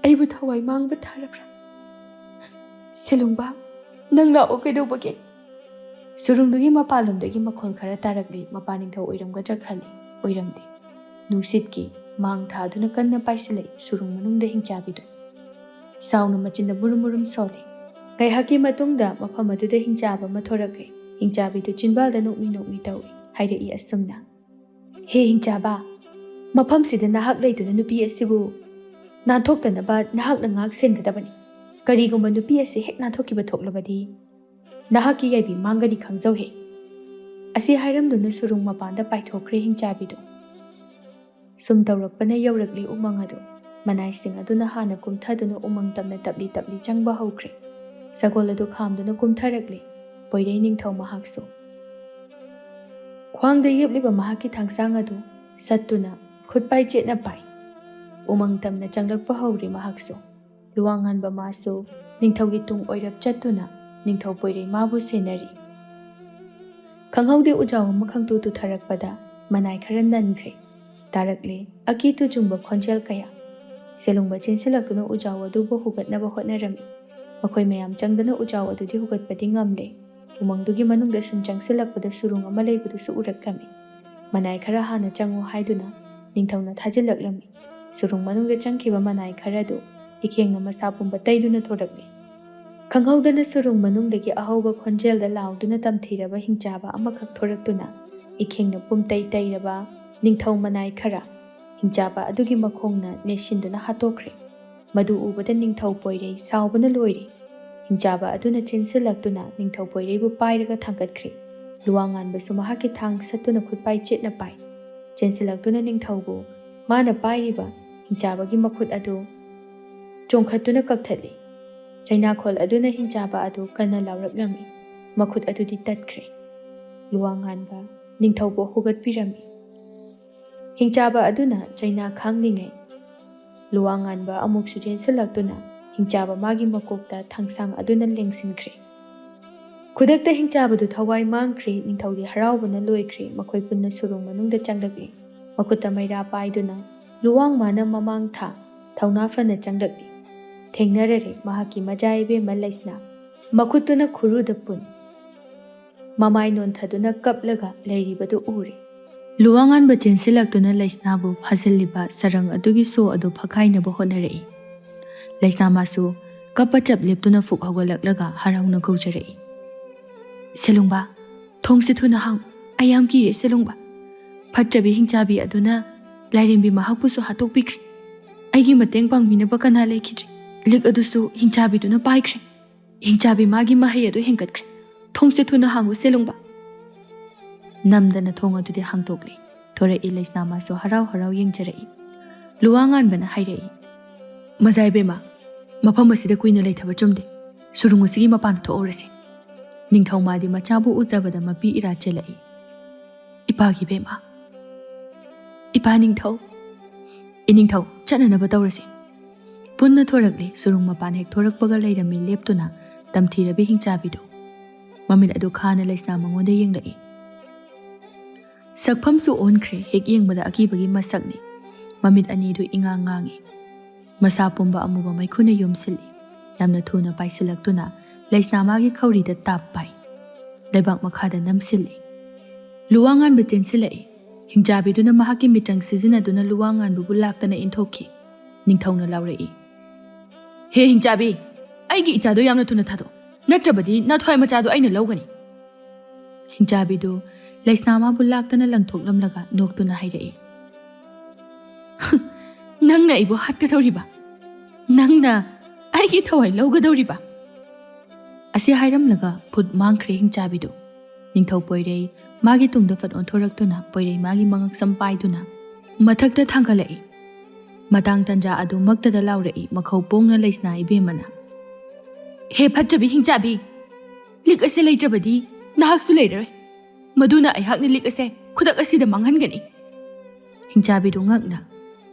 ꯑꯩꯕꯨ ꯊꯋꯥꯏ ꯃꯥꯡꯕ ꯊꯥꯔꯕ꯭ꯔꯥ? ꯁꯦꯂꯨꯡꯕ, ꯅꯪ ꯂꯥꯛꯑꯣ, ꯀꯩꯗꯧꯕꯒꯦ?" ꯁꯨꯔꯨꯡꯗꯨꯒꯤ ꯃꯄꯥꯟꯂꯣꯝꯗꯒꯤ ꯃꯈꯣꯜ ꯈꯔ ꯇꯥꯔꯛꯂꯤ꯫ ꯃꯄꯥ ꯅꯤꯡꯊꯧ ꯑꯣꯏꯔꯝꯒꯗ꯭ꯔꯥ ꯈꯜꯂꯤ꯫ ꯑꯣꯏꯔꯝꯗꯦ꯫ ꯅꯨꯡꯁꯤꯠꯀꯤ ꯃꯥꯡ ꯊꯥꯗꯨꯅ ꯀꯟꯅ ꯄꯥꯏꯁꯤꯜꯂꯛꯏ ꯁꯨꯔꯨꯡ ꯃꯅꯨꯡꯗ ꯍꯤꯡꯆꯥꯕꯤꯗꯨ꯫ ꯁꯥꯎꯅ ꯃꯆꯤꯟꯗ ꯃꯨꯔꯨꯝ ꯃꯨꯔꯨꯝ ꯁꯣꯜꯂꯤ꯫ ꯉꯥꯏꯍꯥꯛꯀꯤ ꯃꯇꯨꯡꯗ ꯃꯐꯝ ꯑꯗꯨꯗ ꯍꯤꯡꯆꯥꯕ ꯑꯃ ꯊꯣꯔꯛꯂꯦ꯫ ꯍꯤꯡꯆꯥꯕꯤꯗꯨ ꯆꯤꯟꯕꯥꯜꯗ ꯅꯣꯛꯃꯤ ꯅꯣꯛꯃꯤ ꯇꯧꯏ꯫ ꯍꯥꯏꯔꯛꯏ ꯑꯁꯨꯝꯅ, "ꯍꯦ ꯍꯤꯡꯆꯥꯕ, ꯃꯐꯝꯁꯤꯗ ꯅꯍꯥꯛ ꯂꯩꯗꯨꯅ ꯅꯨꯄꯤ ꯑꯁꯤꯕꯨ ꯅꯥꯟꯊꯣꯛꯇꯅꯕ ꯅꯍꯥꯛꯅ ꯉꯥꯛ ꯁꯦꯟꯒꯗꯕꯅꯤ꯫ ꯀꯔꯤꯒꯨꯝꯕ ꯅꯨꯄꯤ ꯑꯁꯤ ꯍꯦꯛ ꯅꯥꯟꯊꯣꯛꯈꯤꯕ ꯊꯣꯛꯂꯕꯗꯤ ꯅꯍꯥꯛꯀꯤ ꯌꯥꯏꯕꯤ ꯃꯥꯡꯒꯅꯤ ꯈꯪꯖꯧꯍꯦ꯫" ꯑꯁꯤ ꯍꯥꯏꯔꯝꯗꯨꯅ ꯁꯨꯔꯨꯡ ꯃꯄꯥꯟꯗ ꯄꯥꯏꯊꯣꯛꯈ꯭ꯔꯦ ꯍꯤꯡꯆꯥꯕꯤꯗꯨ꯫ ꯁꯨꯝ ꯇꯧꯔꯛꯄꯅ ꯌꯧꯔꯛꯂꯤ ꯎꯃꯪ ꯑꯗꯨ꯫ ꯃꯅꯥꯏꯁꯤꯡ ꯑꯗꯨꯅ ꯍꯥꯟꯅ ꯀꯨꯝꯊꯗꯨꯅ ꯎꯃꯪ ꯇꯝꯅ ꯇꯞꯂꯤ ꯇꯞꯂꯤ ꯆꯪꯕ ꯍꯧꯈ꯭ꯔꯦ꯫ ꯁꯒꯣꯜ ꯑꯗꯨ ꯈꯥꯝꯗꯨꯅ ꯀꯨꯝꯊꯔꯛꯂꯦ꯫ ꯄꯣꯏꯔꯩ ꯅꯤꯡꯊꯧ ꯃꯍꯥꯛꯁꯨ꯫ ꯈ꯭ꯋꯥꯡꯗ ꯌꯦꯞꯂꯤꯕ ꯃꯍꯥꯛꯀꯤ ꯊꯥꯡꯁꯥꯡ ꯑꯗꯨ ꯁꯠꯇꯨꯅ ꯈꯨꯠ ꯄꯥꯏ ꯆꯦꯠꯅ ꯄꯥꯏ꯫ ꯎꯃꯪ ꯇꯝꯅ ꯆꯪꯂꯛꯄ ꯍꯧꯔꯦ ꯃꯍꯥꯛꯁꯨ꯫ ꯂꯨꯋꯥꯡꯉꯥꯟꯕ ꯃꯥꯁꯨ ꯅꯤꯡꯊꯧꯒꯤ ꯇꯨꯡ ꯑꯣꯏꯔꯞ ꯆꯠꯇꯨꯅ ꯅꯤꯡꯊꯧ ꯄꯣꯏꯔꯩ ꯃꯥꯕꯨ ꯁꯦꯟꯅꯔꯤ꯫ ꯈꯪꯍꯧꯗꯦ ꯎꯖꯥꯎ ꯑꯃ ꯈꯪꯇꯨ ꯇꯨꯊꯔꯛꯄꯗ ꯃꯅꯥꯏ ꯈꯔ ꯅꯟꯈ꯭ꯔꯦ꯫ ꯇꯥꯔꯛꯂꯦ ꯑꯀꯤꯇꯨ ꯆꯨꯡꯕ ꯈꯣꯟꯖꯦꯜ ꯀꯌꯥ꯫ ꯁꯦꯂꯨꯡꯕ ꯆꯦꯟꯁꯤꯜꯂꯛꯇꯨꯅ ꯎꯖꯥꯎ ꯑꯗꯨꯕꯨ ꯍꯨꯒꯠꯅꯕ ꯍꯣꯠꯅꯔꯝꯃꯤ꯫ ꯃꯈꯣꯏ ꯃꯌꯥꯝ ꯆꯪꯗꯨꯅ ꯎꯖꯥꯎ ꯑꯗꯨꯗꯤ ꯍꯨꯒꯠꯄꯗꯤ ꯉꯝꯂꯦ꯫ ꯎꯃꯪꯗꯨꯒꯤ ꯃꯅꯨꯡꯗ ꯁꯨꯝ ꯆꯪꯁꯤꯜꯂꯛꯄꯗ ꯁꯨꯔꯨꯡ ꯑꯃ ꯂꯩꯕꯗꯨꯁꯨ ꯎꯔꯛꯂꯝꯃꯤ꯫ "ꯃꯅꯥꯏ ꯈꯔ ꯍꯥꯟꯅ ꯆꯪꯉꯨ" ꯍꯥꯏꯗꯨꯅ ꯅꯤꯡꯊꯧꯅ ꯊꯥꯖꯤꯜꯂꯛꯂꯝꯃꯤ꯫ ꯁꯨꯔꯨꯡ ꯃꯅꯨꯡꯗ ꯆꯪꯈꯤꯕ ꯃꯅꯥꯏ ꯈꯔꯗꯨ ꯏꯈꯦꯡꯅ ꯃꯁꯥ ꯄꯨꯝꯕ ꯇꯩꯗꯨꯅ ꯊꯣꯔꯛꯂꯤ꯫ ꯈꯪꯍꯧꯗꯅ ꯁꯨꯔꯨꯡ ꯃꯅꯨꯡꯗꯒꯤ ꯑꯍꯧꯕ ꯈꯣꯟꯖꯦꯜꯗ ꯂꯥꯎꯗꯨꯅ ꯇꯝꯊꯤꯔꯕ ꯍꯤꯡꯆꯥꯕ ꯑꯃꯈꯛ ꯊꯣꯔꯛꯇꯨꯅ ꯏꯈꯦꯡꯅ ꯄꯨꯝꯇꯩ ꯇꯩꯔꯕ ꯅꯤꯡꯊꯧ ꯃꯅꯥꯏ ꯈꯔ ꯍꯤꯡꯆꯥꯕ ꯑꯗꯨꯒꯤ ꯃꯈꯣꯡꯅ ꯅꯦꯠꯁꯤꯟꯗꯨꯅ ꯍꯥꯠꯇꯣꯛꯈ꯭ꯔꯦ꯫ ꯃꯗꯨ ꯎꯕꯗ ꯅꯤꯡꯊꯧ ꯄꯣꯏꯔꯩ ꯁꯥꯎꯕꯅ ꯂꯣꯏꯔꯦ꯫ ꯍꯤꯡꯆꯥꯕ ꯑꯗꯨꯅ ꯆꯦꯟꯁꯤꯜꯂꯛꯇꯨꯅ ꯅꯤꯡꯊꯧ ꯄꯣꯏꯔꯩꯕꯨ ꯄꯥꯏꯔꯒ ꯊꯥꯡꯒꯠꯈ꯭ꯔꯦ꯫ ꯂꯨꯋꯥꯡꯉꯥꯟꯕꯁꯨ ꯃꯍꯥꯛꯀꯤ ꯊꯥꯡ ꯁꯠꯇꯨꯅ ꯈꯨꯠꯄꯥꯏ ꯆꯦꯠꯅ ꯄꯥꯏ꯫ ꯆꯦꯟꯁꯤꯜꯂꯛꯇꯨꯅ ꯅꯤꯡꯊꯧꯕꯨ ꯃꯥꯅ ꯄꯥꯏꯔꯤꯕ ꯍꯤꯡꯆꯥꯕꯒꯤ ꯃꯈꯨꯠ ꯑꯗꯨ ꯆꯣꯡꯈꯠꯇꯨꯅ ꯀꯛꯊꯠꯂꯤ꯫ ꯆꯩꯅꯥꯈꯣꯜ ꯑꯗꯨꯅ ꯍꯤꯡꯆꯥꯕ ꯑꯗꯨ ꯀꯟꯅ ꯂꯥꯎꯔꯛꯂꯝꯃꯤ꯫ ꯃꯈꯨꯠ ꯑꯗꯨꯗꯤ ꯇꯠꯈ꯭ꯔꯦ꯫ ꯂꯨꯋꯥꯡꯉꯥꯟꯕ ꯅꯤꯡꯊꯧꯕꯨ ꯍꯨꯒꯠꯄꯤꯔꯝꯃꯤ꯫ ꯍꯤꯡꯆꯥꯕ ꯑꯗꯨꯅ ꯆꯩꯅꯥ ꯈꯥꯡꯂꯤꯉꯩ ꯂꯨꯋꯥꯡꯉꯥꯟꯕ ꯑꯃꯨꯛꯁꯨ ꯆꯦꯟꯁꯤꯜꯂꯛꯇꯨꯅ ꯍꯤꯡꯆꯥꯕ ꯃꯥꯒꯤ ꯃꯀꯣꯛꯇ ꯊꯥꯡꯁꯥꯡ ꯑꯗꯨꯅ ꯂꯦꯡꯁꯤꯟꯈ꯭ꯔꯦ꯫ ꯈꯨꯗꯛꯇ ꯍꯤꯡꯆꯥꯕꯗꯨ ꯊꯋꯥꯏ ꯃꯥꯡꯈ꯭ꯔꯦ꯫ ꯅꯤꯡꯊꯧꯗꯤ ꯍꯔꯥꯎꯕꯅ ꯂꯣꯏꯈ꯭ꯔꯦ꯫ ꯃꯈꯣꯏ ꯄꯨꯟꯅ ꯁꯨꯔꯨꯡ ꯃꯅꯨꯡꯗ ꯆꯪꯂꯛꯂꯤ꯫ ꯃꯈꯨꯠꯇ ꯃꯩꯔꯥ ꯄꯥꯏꯗꯨꯅ ꯂꯨꯋꯥꯡꯃꯥꯅ ꯃꯃꯥꯡ ꯊꯥ ꯊꯧꯅꯥ ꯐꯅ ꯆꯪꯂꯛꯂꯤ꯫ ꯊꯦꯡꯅꯔꯔꯦ ꯃꯍꯥꯛꯀꯤ ꯃꯆꯥ ꯏꯕꯦꯝꯃ ꯂꯩꯁꯅꯥ꯫ ꯃꯈꯨꯠꯇꯨꯅ ꯈꯨꯔꯨꯗ ꯄꯨꯟ ꯃꯃꯥꯏ ꯅꯣꯟꯊꯗꯨꯅ ꯀꯞꯂꯒ ꯂꯩꯔꯤꯕꯗꯨ ꯎꯔꯦ꯫ ꯂꯨꯋꯥꯉꯥꯟꯕ ꯆꯦꯟꯁꯤꯜꯂꯛꯇꯨꯅ ꯂꯩꯁꯅꯥꯕꯨ ꯐꯥꯖꯤꯜꯂꯤꯕ ꯁꯔꯪ ꯑꯗꯨꯒꯤ ꯁꯣ ꯑꯗꯨ ꯐꯛꯈꯥꯏꯅꯕ ꯍꯣꯠꯅꯔꯛꯏ꯫ ꯂꯩꯁꯅꯥ ꯃꯥꯁꯨ ꯀꯞꯄ ꯆꯞ ꯂꯦꯞꯇꯨꯅ ꯐꯨꯛ ꯍꯧꯒꯠꯂꯛꯂꯒ ꯍꯔꯥꯎꯅ ꯀꯧꯖꯔꯛꯏ, "ꯁꯦꯂꯨꯡꯕ, ꯊꯣꯡꯁꯦ ꯊꯨꯅ ꯍꯥꯡꯉꯨ꯫ ꯑꯩ ꯌꯥꯝ ꯀꯤꯔꯦ, ꯁꯦꯂꯨꯡꯕ꯫ ꯐꯠꯇ꯭ꯔꯕꯤ ꯍꯤꯡꯆꯥꯕꯤ ꯑꯗꯨꯅ ꯂꯥꯏꯔꯦꯝꯕꯤ ꯃꯍꯥꯛꯄꯨꯁꯨ ꯍꯥꯠꯇꯣꯛꯄꯤꯈ꯭ꯔꯦ꯫ ꯑꯩꯒꯤ ꯃꯇꯦꯡ ꯄꯥꯡꯕꯤꯅꯕ ꯀꯅꯥ ꯂꯩꯈꯤꯗ꯭ꯔꯦ? ꯂꯤꯛ ꯑꯗꯨꯁꯨ ꯍꯤꯡꯆꯥꯕꯤꯗꯨꯅ ꯄꯥꯏꯈ꯭ꯔꯦ꯫ ꯍꯤꯡꯆꯥꯕꯤ ꯃꯥꯒꯤ ꯃꯍꯩ ꯑꯗꯨ ꯍꯦꯟꯒꯠꯈ꯭ꯔꯦ꯫ ꯊꯣꯡꯁꯦ ꯊꯨꯅ ꯍꯥꯡꯉꯨ, ꯁꯦꯂꯨꯡꯕ꯫" ꯅꯝꯗꯅ ꯊꯣꯡ ꯑꯗꯨꯗꯤ ꯍꯥꯡꯗꯣꯛꯂꯦ꯫ ꯊꯣꯔꯛꯏ ꯂꯩꯁꯅꯥ ꯃꯥꯁꯨ ꯍꯔꯥꯎ ꯍꯔꯥꯎ ꯌꯦꯡꯖꯔꯛꯏ꯫ ꯂꯨꯋꯥꯉꯥꯟꯕꯅ ꯍꯥꯏꯔꯛꯏ, "ꯃꯖꯥ ꯏꯕꯦꯝꯃ, ꯃꯐꯝ ꯑꯁꯤꯗ ꯀꯨꯏꯅ ꯂꯩꯊꯕ ꯆꯨꯝꯗꯦ꯫ ꯁꯨꯔꯨꯡ ꯑꯁꯤꯒꯤ ꯃꯄꯥꯟꯗ ꯊꯣꯛꯍꯧꯔꯁꯤ꯫" ꯅꯤꯡꯊꯧ ꯃꯥꯗꯤ ꯃꯆꯥꯕꯨ ꯎꯖꯕꯗ ꯃꯄꯤ ꯏꯔꯥ ꯆꯦꯜꯂꯛꯏ꯫ "ꯏꯄꯥꯒꯤ ꯏꯕꯦꯝꯃ, ꯏꯄꯥ ꯅꯤꯡꯊꯧ, ꯏꯅꯤꯡꯊꯧ, ꯆꯠꯅꯅꯕ ꯇꯧꯔꯁꯤ꯫" ꯄꯨꯟꯅ ꯊꯣꯔꯛꯂꯦ꯫ ꯁꯨꯔꯨꯡ ꯃꯄꯥꯟ ꯍꯦꯛ ꯊꯣꯔꯛꯄꯒ ꯂꯩꯔꯝꯃꯤ ꯂꯦꯞꯇꯨꯅ ꯇꯝꯊꯤꯔꯕꯤ ꯍꯤꯡꯆꯥꯕꯤꯗꯨ꯫ ꯃꯃꯤꯠ ꯑꯗꯨ ꯈꯥꯅ ꯂꯩꯁꯅꯥ ꯃꯉꯣꯟꯗ ꯌꯦꯡꯂꯛꯏ꯫ ꯁꯛꯐꯝꯁꯨ ꯑꯣꯟꯈ꯭ꯔꯦ꯫ ꯍꯦꯛ ꯌꯦꯡꯕꯗ ꯑꯀꯤꯕꯒꯤ ꯃꯁꯛꯅꯤ꯫ ꯃꯃꯤꯠ ꯑꯅꯤꯗꯨ ꯏꯉꯥꯡ ꯉꯥꯡꯉꯤ꯫ ꯃꯁꯥ ꯄꯨꯝꯕ ꯑꯃꯨꯕ ꯃꯩꯈꯨꯅ ꯌꯣꯝꯁꯤꯜꯂꯤ꯫ ꯌꯥꯝꯅ ꯊꯨꯅ ꯄꯥꯏꯁꯤꯜꯂꯛꯇꯨꯅ ꯂꯩꯁꯅꯥ ꯃꯥꯒꯤ ꯈꯧꯔꯤꯗ ꯇꯥꯞ ꯄꯥꯏ꯫ ꯂꯩꯕꯥꯛ ꯃꯈꯥꯗ ꯅꯝꯁꯤꯜꯂꯤ꯫ ꯂꯨꯋꯥ ꯉꯥꯟꯕ ꯆꯦꯟꯁꯤꯜꯂꯛꯏ꯫ ꯍꯤꯡꯆꯥꯕꯤꯗꯨꯅ ꯃꯍꯥꯛꯀꯤ ꯃꯤꯇ꯭ꯔꯪ ꯁꯤꯖꯤꯟꯅꯗꯨꯅ ꯂꯨꯋꯥ ꯉꯥꯟꯕꯕꯨ ꯂꯥꯛꯇꯅ ꯏꯟꯊꯣꯛꯈꯤ꯫ ꯅꯤꯡꯊꯧꯅ ꯂꯥꯎꯔꯛꯏ, "ꯍꯦ ꯍꯤꯡꯆꯥꯕꯤ, ꯑꯩꯒꯤ ꯏꯆꯥꯗꯣ ꯌꯥꯝꯅ ꯊꯨꯅ ꯊꯥꯗꯣꯛ, ꯅꯠꯇ꯭ꯔꯕꯗꯤ ꯅꯊ꯭ꯋꯥꯏ ꯃꯆꯥꯗꯣ ꯑꯩꯅ ꯂꯧꯒꯅꯤ!" ꯍꯤꯡꯆꯥꯕꯤꯗꯨ ꯂꯩꯁꯅꯥ ꯃꯥꯕꯨ ꯂꯥꯛꯇꯅ ꯂꯪꯊꯣꯛꯂꯝꯂꯒ ꯅꯣꯛꯇꯨꯅ ꯍꯥꯏꯔꯛꯏ, "ꯅꯪꯅ ꯑꯩꯕꯨ ꯍꯥꯠꯀꯗꯧꯔꯤꯕ? ꯅꯪꯅ ꯑꯩꯒꯤ ꯊꯋꯥꯏ ꯂꯧꯒꯗꯧꯔꯤꯕ?" ꯑꯁꯤ ꯍꯥꯏꯔꯝꯂꯒ ꯐꯨꯠ ꯃꯥꯡꯈ꯭ꯔꯦ ꯍꯤꯡꯆꯥꯕꯤꯗꯨ꯫ ꯅꯤꯡꯊꯧ ꯄꯣꯏꯔꯩ ꯃꯥꯒꯤ ꯇꯨꯡꯗ ꯐꯠ ꯑꯣꯟꯊꯣꯔꯛꯇꯨꯅ ꯄꯣꯏꯔꯩ ꯃꯥꯒꯤ ꯃꯉꯛꯁꯝ ꯄꯥꯏꯗꯨꯅ ꯃꯊꯛꯇ ꯊꯥꯡꯒꯠꯂꯛꯏ꯫ ꯃꯇꯥꯡ ꯇꯟꯖꯥ ꯑꯗꯨꯃꯛꯇꯗ ꯂꯥꯎꯔꯛꯏ ꯃꯈꯧ ꯄꯣꯡꯅ ꯂꯩꯁꯅꯥ ꯏꯕꯦꯝꯃꯅ, "ꯍꯦ ꯐꯠꯇꯕꯤ ꯍꯤꯡꯆꯥꯕꯤ, ꯂꯤꯛ ꯑꯁꯦ ꯂꯩꯇ꯭ꯔꯕꯗꯤ ꯅꯍꯥꯛꯁꯨ ꯂꯩꯔꯔꯣꯏ꯫ ꯃꯗꯨꯅ ꯑꯩꯍꯥꯛꯅ ꯂꯤꯛ ꯑꯁꯦ ꯈꯨꯗꯛ ꯑꯁꯤꯗ ꯃꯥꯡꯍꯟꯒꯅꯤ!" ꯍꯤꯡꯆꯥꯕꯤꯗꯨ ꯉꯛꯅ,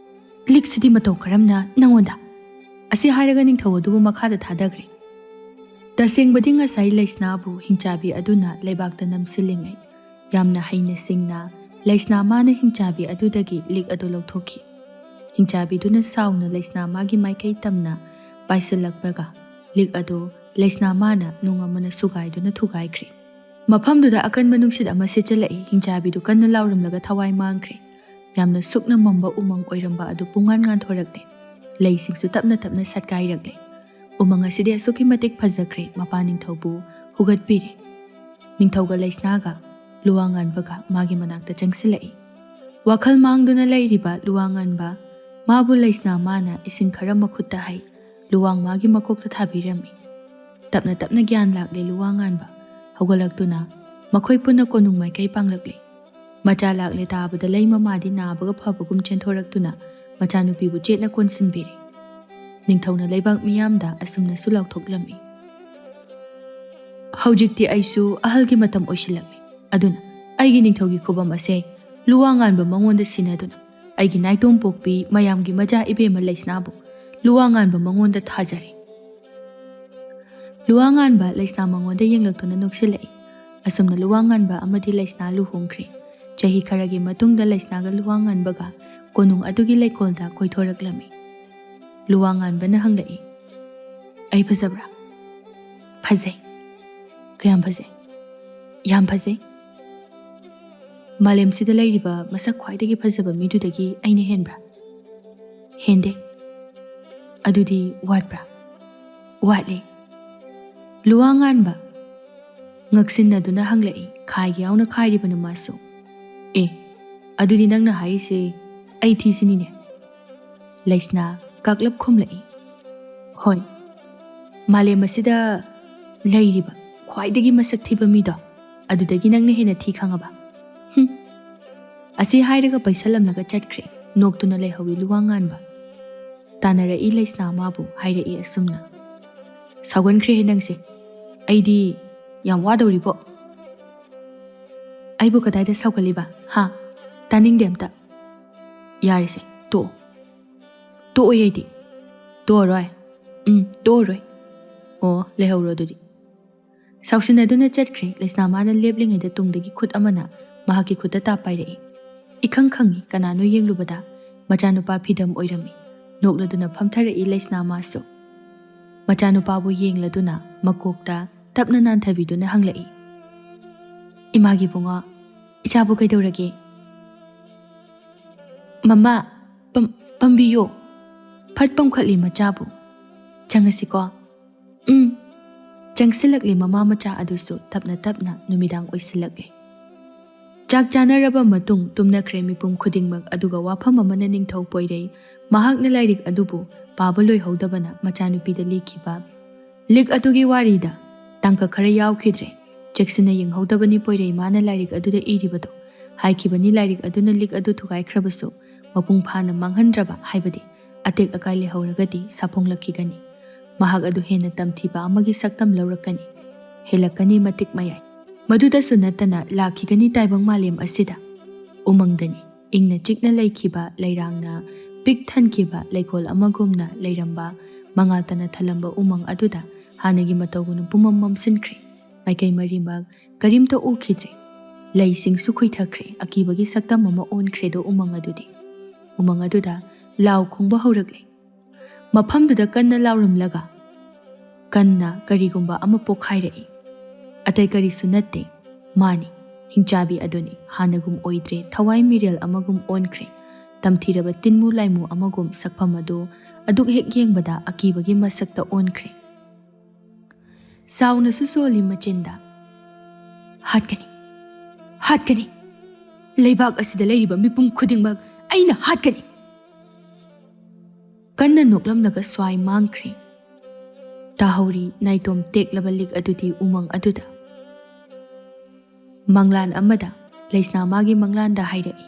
"ꯂꯤꯛꯁꯤꯗꯤ ꯃꯇꯧ ꯀꯔꯝꯅ ꯅꯪꯉꯣꯟꯗ?" ꯑꯁꯤ ꯍꯥꯏꯔꯒ ꯅꯤꯡꯊꯧ ꯑꯗꯨꯕꯨ ꯃꯈꯥꯗ ꯊꯥꯗꯈ꯭ꯔꯦ꯫ ꯇꯁꯦꯡꯕꯗꯤ ꯉꯁꯥꯏ ꯂꯩꯁꯅꯥꯕꯨ ꯍꯤꯡꯆꯥꯕꯤ ꯑꯗꯨꯅ ꯂꯩꯕꯥꯛꯇ ꯅꯝꯁꯤꯜꯂꯤꯉꯩ ꯌꯥꯝꯅ ꯍꯩꯅ ꯁꯤꯡꯅ ꯂꯩꯁꯅꯥ ꯃꯥꯅ ꯍꯤꯡꯆꯥꯕꯤ ꯑꯗꯨꯗꯒꯤ ꯂꯤꯛ ꯑꯗꯨ ꯂꯧꯊꯣꯛꯈꯤ꯫ ꯍꯤꯡꯆꯥꯕꯤꯗꯨꯅ ꯁꯥꯎꯅ ꯂꯩꯁꯅꯥ ꯃꯥꯒꯤ ꯃꯥꯏꯀꯩ ꯇꯝꯅ ꯄꯥꯏꯁꯤꯜꯂꯛꯄꯒ ꯂꯤꯛ ꯑꯗꯨ ꯂꯩꯁꯅꯥ ꯃꯥꯅ ꯅꯨꯡ ꯑꯃꯅ ꯁꯨꯒꯥꯏꯗꯨꯅ ꯊꯨꯒꯥꯏꯈ꯭ꯔꯦ꯫ ꯃꯐꯝꯗꯨꯗ ꯑꯀꯟꯕ ꯅꯨꯡꯁꯤꯠ ꯑꯃ ꯁꯤꯠꯆꯜꯂꯛꯏ꯫ ꯍꯤꯡꯆꯥꯕꯤꯗꯨ ꯀꯟꯅ ꯂꯥꯎꯔꯝꯂꯒ ꯊꯋꯥꯏ ꯃꯥꯡꯈ꯭ꯔꯦ꯫ ꯌꯥꯝꯅ ꯁꯨꯛꯅ ꯃꯝꯕ ꯎꯃꯪ ꯑꯣꯏꯔꯝꯕ ꯑꯗꯨ ꯄꯨꯡꯉꯥꯟ ꯉꯥꯟꯊꯣꯔꯛꯂꯦ꯫ ꯂꯩꯁꯤꯡꯁꯨ ꯇꯞꯅ ꯇꯞꯅ ꯁꯠꯀꯥꯏꯔꯛꯂꯦ꯫ ꯎꯃꯪ ꯑꯁꯤꯗꯤ ꯑꯁꯨꯛꯀꯤ ꯃꯇꯤꯛ ꯐꯖꯈ꯭ꯔꯦ, ꯃꯄꯥ ꯅꯤꯡꯊꯧꯕꯨ ꯍꯨꯒꯠꯄꯤꯔꯦ꯫ ꯅꯤꯡꯊꯧꯒ ꯂꯩꯁꯅꯥꯒ ꯂꯨꯋꯥ ꯉꯥꯟꯕꯒ ꯃꯥꯒꯤ ꯃꯅꯥꯛꯇ ꯆꯪꯁꯤꯜꯂꯛꯏ꯫ ꯋꯥꯈꯜ ꯃꯥꯡꯗꯨꯅ ꯂꯩꯔꯤꯕ ꯂꯨꯋꯥ ꯉꯥꯟꯕ ꯃꯥꯕꯨ ꯂꯩꯁꯅꯥ ꯃꯥꯅ ꯏꯁꯤꯡ ꯈꯔ ꯃꯈꯨꯠꯇ ꯍꯩ, ꯂꯨꯋꯥꯡ ꯃꯥꯒꯤ ꯃꯀꯣꯛꯇ ꯊꯥꯕꯤꯔꯝꯃꯤ꯫ ꯇꯞꯅ ꯇꯞꯅ ꯒ꯭ꯌꯥꯟ ꯂꯥꯛꯂꯦ ꯂꯨꯋꯥ ꯉꯥꯟꯕ꯫ ꯍꯧꯒꯠꯂꯛꯇꯨꯅ ꯃꯈꯣꯏ ꯄꯨꯟꯅ ꯀꯣꯅꯨꯡ ꯃꯥꯏꯀꯩ ꯄꯥꯡꯂꯛꯂꯤ꯫ ꯃꯆꯥ ꯂꯥꯛꯂꯦ ꯇꯥꯕꯗ ꯂꯩ ꯃꯃꯥꯗꯤ ꯅꯥꯕꯒ ꯐꯕꯒꯨꯝ ꯆꯦꯟꯊꯣꯔꯛꯇꯨꯅ ꯃꯆꯥꯅꯨꯄꯤꯕꯨ ꯆꯦꯠꯅ ꯀꯣꯟꯁꯤꯟꯕꯤꯔꯦ꯫ ꯅꯤꯡꯊꯧꯅ ꯂꯩꯕꯥꯛ ꯃꯤꯌꯥꯝꯗ ꯑꯁꯨꯝꯅꯁꯨ ꯂꯥꯎꯊꯣꯛꯂꯝꯃꯤ, "ꯍꯧꯖꯤꯛꯇꯤ ꯑꯩꯁꯨ ꯑꯍꯜꯒꯤ ꯃꯇꯝ ꯑꯣꯏꯁꯤꯜꯂꯛꯂꯦ꯫ ꯑꯗꯨꯅ ꯑꯩꯒꯤ ꯅꯤꯡꯊꯧꯒꯤ ꯈꯨꯕꯝ ꯑꯁꯦ ꯂꯨꯋꯥ ꯉꯥꯟꯕ ꯃꯉꯣꯟꯗ ꯁꯤꯟꯅꯗꯨꯅ ꯑꯩꯒꯤ ꯅꯥꯏꯇꯣꯝ ꯄꯣꯛꯄꯤ ꯃꯌꯥꯝꯒꯤ ꯃꯆꯥ ꯏꯕꯦꯝꯃ ꯂꯩꯁꯅꯥꯕꯨ ꯂꯨꯋꯥ ꯉꯥꯟꯕ ꯃꯉꯣꯟꯗ ꯊꯥꯖꯔꯦ꯫" ꯂꯨꯋꯥ ꯉꯥꯟꯕ ꯂꯩꯁꯅꯥ ꯃꯉꯣꯟꯗ ꯌꯦꯡꯂꯛꯇꯨꯅ ꯅꯣꯛꯁꯤꯜꯂꯛꯏ꯫ ꯑꯁꯨꯝꯅ ꯂꯨꯋꯥ ꯉꯥꯟꯕ ꯑꯃꯗꯤ ꯂꯩꯁꯅꯥ ꯂꯨꯍꯣꯡꯈ꯭ꯔꯦ꯫ ꯆꯍꯤ ꯈꯔꯒꯤ ꯃꯇꯨꯡꯗ ꯂꯩꯁꯅꯥꯒ ꯂꯨꯋꯥ ꯉꯥꯟꯕꯒ ꯀꯣꯅꯨꯡ ꯑꯗꯨꯒꯤ ꯂꯩꯀꯣꯜꯗ ꯀꯣꯏꯊꯣꯔꯛꯂꯝꯃꯤ꯫ ꯂꯨꯋꯥ ꯉꯥꯟꯕꯅ ꯍꯪꯂꯛꯏ, "ꯑꯩ ꯐꯖꯕ꯭ꯔꯥ?" "ꯐꯖꯩ꯫" "ꯀꯌꯥꯝ ꯐꯖꯩ?" "ꯌꯥꯝ ꯐꯖꯩ꯫" "ꯃꯥꯂꯦꯝꯁꯤꯗ ꯂꯩꯔꯤꯕ ꯃꯁꯛ ꯈ꯭ꯋꯥꯏꯗꯒꯤ ꯐꯖꯕ ꯃꯤꯗꯨꯗꯒꯤ ꯑꯩꯅ ꯍꯦꯟꯕ꯭ꯔꯥ?" "ꯍꯦꯟꯗꯦ꯫" "ꯑꯗꯨꯗꯤ ꯋꯥꯠꯄ꯭ꯔꯥ?" "ꯋꯥꯠꯂꯤ꯫" ꯂꯨꯋꯥ ꯉꯥꯟꯕ ꯉꯛꯁꯤꯟꯅꯗꯨꯅ ꯍꯪꯂꯛꯏ, ꯈꯥꯏꯒ ꯌꯥꯎꯅ ꯈꯥꯏꯔꯤꯕꯅ ꯃꯥꯁꯨ꯫ "ꯑꯦ, ꯑꯗꯨꯗꯤ ꯅꯪꯅ ꯍꯥꯏꯔꯤꯁꯦ ꯑꯩ ꯊꯤꯁꯤꯅꯤꯅꯦ?" ꯂꯩꯁꯅꯥ ꯀꯥꯛꯂꯞ ꯈꯨꯝꯂꯛꯏ꯫ "ꯍꯣꯏ, ꯃꯥꯂꯦꯝ ꯑꯁꯤꯗ ꯂꯩꯔꯤꯕ ꯈ꯭ꯋꯥꯏꯗꯒꯤ ꯃꯁꯛ ꯊꯤꯕ ꯃꯤꯗꯣ, ꯑꯗꯨꯗꯒꯤ ꯅꯪꯅ ꯍꯦꯟꯅ ꯊꯤ ꯈꯪꯉꯕ?" ꯍꯨꯝ꯫ ꯑꯁꯤ ꯍꯥꯏꯔꯒ ꯄꯩꯁꯜꯂꯝꯂꯒ ꯆꯠꯈ꯭ꯔꯦ꯫ ꯅꯣꯛꯇꯨꯅ ꯂꯩꯍꯧꯏ ꯂꯨꯋꯥ ꯉꯥꯟꯕ꯫ ꯇꯥꯟꯅꯔꯛꯏ ꯂꯩꯁꯅꯥ ꯃꯥꯕꯨ, ꯍꯥꯏꯔꯛꯏ ꯑꯁꯨꯝꯅ, "ꯁꯥꯎꯒꯟꯈ꯭ꯔꯦꯍꯦ ꯅꯪꯁꯦ꯫ ꯑꯩꯗꯤ ꯌꯥꯝ ꯋꯥꯗꯧꯔꯤꯕꯣ?" "ꯑꯩꯕꯨ ꯀꯗꯥꯏꯗ ꯁꯥꯎꯒꯜꯂꯤꯕ? ꯍꯥ? ꯇꯥꯅꯤꯡꯗꯦ ꯑꯝꯇ꯫ ꯌꯥꯔꯦꯁꯦ, ꯇꯣꯛꯑꯣ꯫" "ꯇꯣꯛꯑꯣꯏ ꯑꯩꯗꯤ꯫ ꯇꯣꯛꯑꯔꯣꯏ꯫" "ꯎꯝ, ꯇꯣꯛꯑꯔꯣꯏ꯫" "ꯑꯣ, ꯂꯩꯍꯧꯔꯣ ꯑꯗꯨꯗꯤ꯫" ꯁꯥꯎꯁꯤꯟꯅꯗꯨꯅ ꯆꯠꯈ꯭ꯔꯦ꯫ ꯂꯩꯁꯅꯥ ꯃꯥꯅ ꯂꯦꯞꯂꯤꯉꯩꯗ ꯇꯨꯡꯗꯒꯤ ꯈꯨꯠ ꯑꯃꯅ ꯃꯍꯥꯛꯀꯤ ꯈꯨꯠꯇ ꯇꯥꯞ ꯄꯥꯏꯔꯛꯏ꯫ ꯏꯈꯪ ꯈꯪꯉꯤ ꯀꯅꯥꯅꯣ ꯌꯦꯡꯂꯨꯕꯗ ꯃꯆꯥꯅꯨꯄꯥ ꯐꯤꯗꯝ ꯑꯣꯏꯔꯝꯃꯤ꯫ ꯅꯣꯛꯂꯗꯨꯅ ꯐꯝꯊꯔꯛꯏ ꯂꯩꯁꯅꯥ ꯃꯥꯁꯨ꯫ ꯃꯆꯥꯅꯨꯄꯥꯕꯨ ꯌꯦꯡꯂꯗꯨꯅ ꯃꯀꯣꯛꯇ ꯇꯞꯅ ꯅꯥꯟꯊꯕꯤꯗꯨꯅ ꯍꯪꯂꯛꯏ, "ꯏꯃꯥꯒꯤ ꯏꯕꯨꯡꯉꯣ, ꯏꯆꯥꯕꯨ ꯀꯩꯗꯧꯔꯒꯦ?" "ꯃꯃꯥ, ꯄꯝ-, ꯄꯝꯕꯤꯌꯣ꯫" ꯐꯠ ꯄꯝꯈꯠꯂꯤ ꯃꯆꯥꯕꯨ꯫ "ꯆꯪꯉꯁꯤꯀꯣ?" "ꯎꯝ꯫" ꯆꯪꯁꯤꯜꯂꯛꯂꯤ ꯃꯃꯥ ꯃꯆꯥ ꯑꯗꯨꯁꯨ ꯇꯞꯅ ꯇꯞꯅ ꯅꯨꯃꯤꯗꯥꯡ ꯑꯣꯏꯁꯤꯜꯂꯛꯂꯤ꯫ ꯆꯥꯛ ꯆꯥꯅꯔꯕ ꯃꯇꯨꯡ ꯇꯨꯝꯅꯈ꯭ꯔꯦ ꯃꯤꯄꯨꯝ ꯈꯨꯗꯤꯡꯃꯛ, ꯑꯗꯨꯒ ꯋꯥꯐꯝ ꯑꯃꯅ ꯅꯤꯡꯊꯧ ꯄꯣꯏꯔꯩ ꯃꯍꯥꯛꯅ ꯂꯥꯏꯔꯤꯛ ꯑꯗꯨꯕꯨ ꯄꯥꯕ ꯂꯣꯏꯍꯧꯗꯕꯅ ꯃꯆꯥꯅꯨꯄꯤꯗ ꯂꯤꯈꯤꯕ ꯂꯤꯛ ꯑꯗꯨꯒꯤ ꯋꯥꯔꯤꯗ ꯇꯥꯡꯀꯛ ꯈꯔ ꯌꯥꯎꯈꯤꯗ꯭ꯔꯦ꯫ ꯆꯦꯛꯁꯤꯟꯅ ꯌꯦꯡꯍꯧꯗꯕꯅꯤ ꯄꯣꯏꯔꯩ ꯃꯥꯅ ꯂꯥꯏꯔꯤꯛ ꯑꯗꯨꯗ ꯏꯔꯤꯕꯗꯨ꯫ ꯍꯥꯏꯈꯤꯕꯅꯤ ꯂꯥꯏꯔꯤꯛ ꯑꯗꯨꯅ ꯂꯤꯛ ꯑꯗꯨ ꯊꯨꯒꯥꯏꯈ꯭ꯔꯕꯁꯨ ꯃꯄꯨꯡ ꯐꯥꯅ ꯃꯥꯡꯍꯟꯗ꯭ꯔꯕ, ꯍꯥꯏꯕꯗꯤ ꯑꯇꯦꯛ ꯑꯀꯥꯏ ꯂꯩꯍꯧꯔꯒꯗꯤ ꯁꯥꯐꯣꯡꯂꯛꯈꯤꯒꯅꯤ꯫ ꯃꯍꯥꯛ ꯑꯗꯨ ꯍꯦꯟꯅ ꯇꯝꯊꯤꯕ ꯑꯃꯒꯤ ꯁꯛꯇꯝ ꯂꯧꯔꯛꯀꯅꯤ꯫ ꯍꯦꯜꯂꯛꯀꯅꯤ ꯃꯇꯤꯛ ꯃꯌꯥꯏ꯫ ꯃꯗꯨꯗꯁꯨ ꯅꯠꯇꯅ ꯂꯥꯛꯈꯤꯒꯅꯤ ꯇꯥꯏꯕꯪ ꯃꯥꯂꯦꯝ ꯑꯁꯤꯗ꯫ ꯎꯃꯪꯗꯅꯤ ꯏꯪꯅ ꯆꯤꯛꯅ ꯂꯩꯈꯤꯕ ꯂꯩꯔꯥꯡꯅ ꯄꯤꯛ ꯊꯟꯈꯤꯕ ꯂꯩꯀꯣꯜ ꯑꯃꯒꯨꯝꯅ ꯂꯩꯔꯝꯕ, ꯃꯉꯥꯜꯇꯅ ꯊꯜꯂꯝꯕ ꯎꯃꯪ ꯑꯗꯨꯗ ꯍꯥꯟꯅꯒꯤ ꯃꯇꯧꯒꯨꯝꯅ ꯄꯨꯝꯃꯝ ꯃꯝꯁꯤꯟꯈ꯭ꯔꯦ꯫ ꯃꯥꯏꯀꯩ ꯃꯔꯤꯃꯛ ꯀꯔꯤꯝꯇ ꯎꯈꯤꯗ꯭ꯔꯦ꯫ ꯂꯩꯁꯤꯡꯁꯨ ꯈꯨꯏꯊꯈ꯭ꯔꯦ꯫ ꯑꯀꯤꯕꯒꯤ ꯁꯛꯇꯝ ꯑꯃ ꯑꯣꯟꯈ꯭ꯔꯦꯗꯣ ꯎꯃꯪ ꯑꯗꯨꯗꯤ꯫ ꯎꯃꯪ ꯑꯗꯨꯗ ꯂꯥꯎ ꯈꯣꯡꯕ ꯍꯧꯔꯛꯂꯦ꯫ ꯃꯐꯝꯗꯨꯗ ꯀꯟꯅ ꯂꯥꯎꯔꯝꯂꯒ ꯀꯟꯅ ꯀꯔꯤꯒꯨꯝꯕ ꯑꯃ ꯄꯣꯛꯈꯥꯏꯔꯛꯏ꯫ ꯑꯇꯩ ꯀꯔꯤꯁꯨ ꯅꯠꯇꯦ, ꯃꯥꯅꯤ, ꯍꯤꯡꯆꯥꯕꯤ ꯑꯗꯨꯅꯤ꯫ ꯍꯥꯟꯅꯒꯨꯝ ꯑꯣꯏꯗ꯭ꯔꯦ, ꯊꯋꯥꯏ ꯃꯤꯔꯦꯜ ꯑꯃꯒꯨꯝ ꯑꯣꯟꯈ꯭ꯔꯦ꯫ ꯇꯝꯊꯤꯔꯕ ꯇꯤꯟꯃꯨ ꯂꯥꯏꯃꯨ ꯑꯃꯒꯨꯝ ꯁꯛꯐꯝ ꯑꯗꯨ ꯑꯗꯨꯛ ꯍꯦꯛ ꯌꯦꯡꯕꯗ ꯑꯀꯤꯕꯒꯤ ꯃꯁꯛꯇ ꯑꯣꯟꯈ꯭ꯔꯦ꯫ ꯆꯥꯎꯅꯁꯨ ꯁꯣꯜꯂꯤ ꯃꯆꯤꯟꯗ, "ꯍꯥꯠꯀꯅꯤ, ꯍꯥꯠꯀꯅꯤ, ꯂꯩꯕꯥꯛ ꯑꯁꯤꯗ ꯂꯩꯔꯤꯕ ꯃꯤꯄꯨꯝ ꯈꯨꯗꯤꯡꯃꯛ ꯑꯩꯅ ꯍꯥꯠꯀꯅꯤ!" ꯀꯟꯅ ꯅꯣꯛꯂꯝꯂꯒ ꯁ꯭ꯋꯥꯏ ꯃꯥꯡꯈ꯭ꯔꯦ꯫ ꯇꯥꯍꯧꯔꯤ ꯅꯥꯏꯇꯣꯝ ꯇꯦꯛꯂꯕ ꯂꯤꯛ ꯑꯗꯨꯗꯤ ꯎꯃꯪ ꯑꯗꯨꯗ꯫ ꯃꯪꯂꯥꯟ ꯑꯃꯗ ꯂꯩꯁꯅꯥ ꯃꯥꯒꯤ ꯃꯪꯂꯥꯟꯗ ꯍꯥꯏꯔꯛꯏ꯫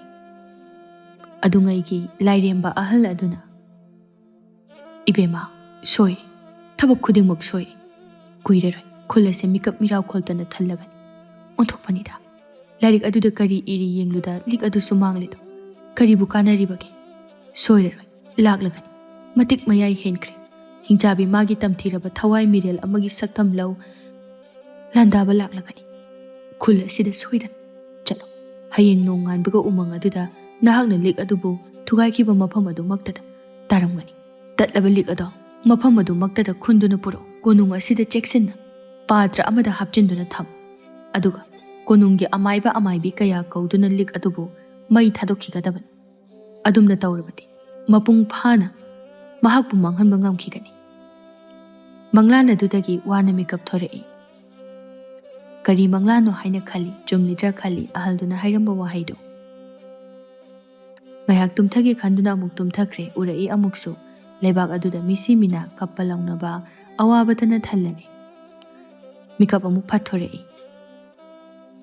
ꯑꯗꯨꯉꯩꯒꯤ ꯂꯥꯏꯔꯦꯝꯕ ꯑꯍꯜ ꯑꯗꯨꯅ, "ꯏꯕꯦꯝꯃ, ꯁꯣꯏ, ꯊꯕꯛ ꯈꯨꯗꯤꯡꯃꯛ ꯁꯣꯏ꯫ ꯀꯨꯏꯔꯔꯣꯏ ꯈꯨꯜ ꯑꯁꯦ ꯃꯤꯀꯞ ꯃꯤꯔꯥꯎꯈꯣꯜꯇꯅ ꯊꯜꯂꯒꯅꯤ꯫ ꯑꯣꯟꯊꯣꯛꯄꯅꯤꯗ꯫ ꯂꯥꯏꯔꯤꯛ ꯑꯗꯨꯗ ꯀꯔꯤ ꯏꯔꯤ ꯌꯦꯡꯂꯨꯗ ꯂꯤꯛ ꯑꯗꯨꯁꯨ ꯃꯥꯡꯂꯦꯗꯣ꯫ ꯀꯔꯤꯕꯨ ꯀꯥꯟꯅꯔꯤꯕꯒꯦ? ꯁꯣꯏꯔꯔꯣꯏ, ꯂꯥꯛꯂꯒꯅꯤ꯫ ꯃꯇꯤꯛ ꯃꯌꯥꯏ ꯍꯦꯟꯈ꯭ꯔꯦ꯫ ꯍꯤꯡꯆꯥꯕꯤ ꯃꯥꯒꯤ ꯇꯝꯊꯤꯔꯕ ꯊꯋꯥꯏ ꯃꯤꯔꯦꯜ ꯑꯃꯒꯤ ꯁꯛꯇꯝ ꯂꯧ ꯂꯥꯟꯗꯥꯕ ꯂꯥꯛꯂꯒꯅꯤ꯫ ꯈꯨꯜ ꯑꯁꯤꯗ ꯁꯣꯏꯗꯅ ꯆꯠꯂꯨ꯫ ꯍꯌꯦꯡ ꯅꯣꯡꯉꯥꯟꯕꯒ ꯎꯃꯪ ꯑꯗꯨꯗ ꯅꯍꯥꯛꯅ ꯂꯤꯛ ꯑꯗꯨꯕꯨ ꯊꯨꯒꯥꯏꯈꯤꯕ ꯃꯐꯝ ꯑꯗꯨꯃꯛꯇꯗ ꯇꯥꯔꯝꯒꯅꯤ꯫ ꯇꯠꯂꯕ ꯂꯤꯛ ꯑꯗꯣ ꯃꯐꯝ ꯑꯗꯨꯃꯛꯇꯗ ꯈꯨꯟꯗꯨꯅ ꯄꯨꯔꯛꯎ꯫ ꯀꯣꯅꯨꯡ ꯑꯁꯤꯗ ꯆꯦꯛꯁꯤꯟꯅ ꯄꯥꯇ꯭ꯔ ꯑꯃꯗ ꯍꯥꯞꯆꯤꯟꯗꯨꯅ ꯊꯝꯃꯨ꯫ ꯑꯗꯨꯒ ꯀꯣꯅꯨꯡꯒꯤ ꯑꯃꯥꯏꯕ ꯑꯃꯥꯏꯕꯤ ꯀꯌꯥ ꯀꯧꯗꯨꯅ ꯂꯤꯛ ꯑꯗꯨꯕꯨ ꯃꯩ ꯊꯥꯗꯣꯛꯈꯤꯒꯗꯕꯅꯤ꯫ ꯑꯗꯨꯝꯅ ꯇꯧꯔꯕꯗꯤ ꯃꯄꯨꯡ ꯐꯥꯅ ꯃꯍꯥꯛꯄꯨ ꯃꯥꯡꯍꯟꯕ ꯉꯝꯈꯤꯒꯅꯤ꯫" ꯃꯪꯂꯥꯟ ꯑꯗꯨꯗꯒꯤ ꯋꯥꯅ ꯃꯤꯀꯞ ꯊꯣꯔꯛꯏ꯫ ꯀꯔꯤ ꯃꯪꯂꯥꯟꯅꯣ ꯍꯥꯏꯅ ꯈꯜꯂꯤ, ꯆꯨꯝꯂꯤꯗ꯭ꯔꯥ ꯈꯜꯂꯤ ꯑꯍꯜꯗꯨꯅ ꯍꯥꯏꯔꯝꯕ ꯋꯥꯍꯩꯗꯨ꯫ ꯉꯥꯏꯍꯥꯛ ꯇꯨꯝꯊꯒꯦ ꯈꯟꯗꯨꯅ ꯑꯃꯨꯛ ꯇꯨꯝꯊꯈ꯭ꯔꯦ꯫ ꯎꯔꯛꯏ ꯑꯃꯨꯛꯁꯨ ꯂꯩꯕꯥꯛ ꯑꯗꯨꯗ ꯃꯤꯁꯤ ꯃꯤꯅꯥ ꯀꯞꯄ ꯂꯥꯎꯅꯕ ꯑꯋꯥꯕꯇꯅ ꯊꯜꯂꯅꯤ꯫ ꯃꯤꯀꯞ ꯑꯃꯨꯛ ꯐꯠꯊꯣꯔꯛꯏ꯫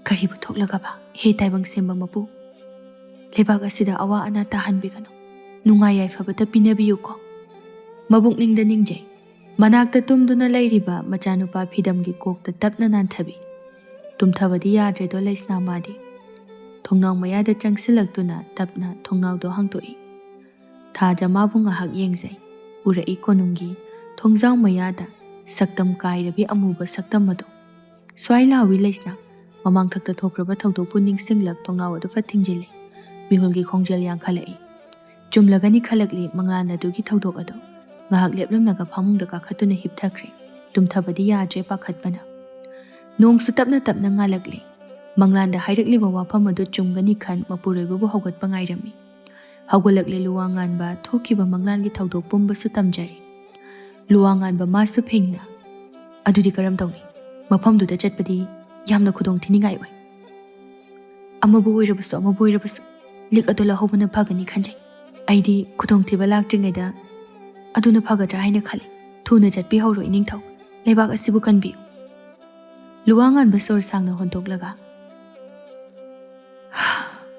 ꯀꯔꯤꯕꯨ ꯊꯣꯛꯂꯒꯕ? ꯍꯦ ꯇꯥꯏꯕꯪ ꯁꯦꯝꯕ ꯃꯄꯨ, ꯂꯩꯕꯥꯛ ꯑꯁꯤꯗ ꯑꯋꯥ ꯑꯅꯥ ꯇꯥꯍꯟꯕꯤꯒꯅꯨ꯫ ꯅꯨꯡꯉꯥꯏ ꯌꯥꯏꯐꯕꯇ ꯄꯤꯅꯕꯤꯌꯨꯀꯣ꯫ ꯃꯕꯨꯛꯅꯤꯡꯗ ꯅꯤꯡꯖꯩ꯫ ꯃꯅꯥꯛꯇ ꯇꯨꯝꯗꯨꯅ ꯂꯩꯔꯤꯕ ꯃꯆꯥꯅꯨꯄꯥ ꯐꯤꯗꯝꯒꯤ ꯀꯣꯛꯇ ꯇꯞꯅ ꯅꯥꯟꯊꯕꯤ꯫ ꯇꯨꯝꯊꯕꯗꯤ ꯌꯥꯗ꯭ꯔꯦꯗꯣ ꯂꯩꯁꯅꯥ ꯃꯥꯗꯤ꯫ ꯊꯣꯡꯅꯥꯎ ꯃꯌꯥꯗ ꯆꯪꯁꯤꯜꯂꯛꯇꯨꯅ ꯇꯞꯅ ꯊꯣꯡꯅꯥꯎꯗꯣ ꯍꯥꯡꯗꯣꯛꯏ꯫ ꯊꯥꯖ ꯃꯥꯕꯨ ꯉꯥꯏꯍꯥꯛ ꯌꯦꯡꯖꯩ꯫ ꯎꯔꯛꯏ ꯀꯣꯅꯨꯡꯒꯤ ꯊꯣꯡꯖꯥꯎ ꯃꯌꯥꯗ ꯁꯛꯇꯝ ꯀꯥꯏꯔꯕꯤ ꯑꯃꯨꯕ ꯁꯛꯇꯝ ꯑꯗꯨ꯫ ꯁ꯭ꯋꯥꯏ ꯂꯥꯎꯏ ꯂꯩꯁꯅꯥ, ꯃꯃꯥꯡꯊꯛꯇ ꯊꯣꯛꯈ꯭ꯔꯕ ꯊꯧꯗꯣꯛꯄꯨ ꯅꯤꯡꯁꯤꯡꯂꯛ ꯊꯣꯡꯅꯥꯎ ꯑꯗꯨ ꯐꯠ ꯊꯤꯡꯖꯤꯜꯂꯤ꯫ ꯃꯤꯍꯨꯜꯒꯤ ꯈꯣꯡꯖꯦꯜ ꯌꯥꯡꯈꯠꯂꯛꯏ꯫ ꯆꯨꯝꯂꯒꯅꯤ ꯈꯜꯂꯛꯂꯤ ꯃꯪꯂꯥꯟ ꯑꯗꯨꯒꯤ ꯊꯧꯗꯣꯛ ꯑꯗꯨ꯫ ꯉꯥꯏꯍꯥꯛ ꯂꯦꯞꯂꯝꯂꯒ ꯐꯃꯨꯡꯗ ꯀꯥꯈꯠꯇꯨꯅ ꯍꯤꯞꯊꯈ꯭ꯔꯦ꯫ ꯇꯨꯝꯊꯕꯗꯤ ꯌꯥꯗ꯭ꯔꯦ ꯄꯥꯈꯠꯄꯅ꯫ ꯅꯣꯡꯁꯨ ꯇꯞꯅ ꯇꯞꯅ ꯉꯥꯜꯂꯛꯂꯤ꯫ ꯃꯪꯂꯥꯟꯗ ꯍꯥꯏꯔꯛꯂꯤꯕ ꯋꯥꯐꯝ ꯑꯗꯨ ꯆꯨꯝꯒꯅꯤ ꯈꯟ ꯃꯄꯨꯔꯣꯏꯕꯕꯨ ꯍꯧꯒꯠꯄ ꯉꯥꯏꯔꯝꯃꯤ꯫ ꯍꯧꯒꯠꯂꯛꯂꯦ ꯂꯨꯋꯥ ꯉꯥꯟꯕ, ꯊꯣꯛꯈꯤꯕ ꯃꯪꯂꯥꯟꯒꯤ ꯊꯧꯗꯣꯛ ꯄꯨꯝꯕꯁꯨ ꯇꯝꯖꯔꯦ꯫ ꯂꯨꯋꯥ ꯉꯥꯟꯕ ꯃꯥꯁꯨ ꯐꯤꯡꯅ, "ꯑꯗꯨꯗꯤ ꯀꯔꯝ ꯇꯧꯅꯤ? ꯃꯐꯝꯗꯨꯗ ꯆꯠꯄꯗꯤ ꯌꯥꯝꯅ ꯈꯨꯗꯣꯡ ꯊꯤꯅꯤꯡꯉꯥꯏ ꯑꯣꯏ꯫ ꯑꯃꯕꯨ ꯑꯣꯏꯔꯕꯁꯨ ꯑꯃꯕꯨ ꯑꯣꯏꯔꯕꯁꯨ ꯂꯤꯛ ꯑꯗꯨ ꯂꯧꯍꯧꯕꯅ ꯐꯒꯅꯤ ꯈꯟꯖꯩ꯫ ꯑꯩꯗꯤ ꯈꯨꯗꯣꯡꯊꯤꯕ ꯂꯥꯛꯇ꯭ꯔꯤꯉꯩꯗ ꯑꯗꯨꯅ ꯐꯒꯗ꯭ꯔꯥ ꯍꯥꯏꯅ ꯈꯜꯂꯤ꯫ ꯊꯨꯅ ꯆꯠꯄꯤꯍꯧꯔꯣ ꯏꯅꯤꯡꯊꯧ꯫ ꯂꯩꯕꯥꯛ ꯑꯁꯤꯕꯨ ꯀꯟꯕꯤꯌꯨ꯫" ꯂꯨꯋꯥ ꯉꯥꯟꯕ ꯁꯣꯔ ꯁꯥꯡꯅ ꯍꯣꯟꯗꯣꯛꯂꯒ,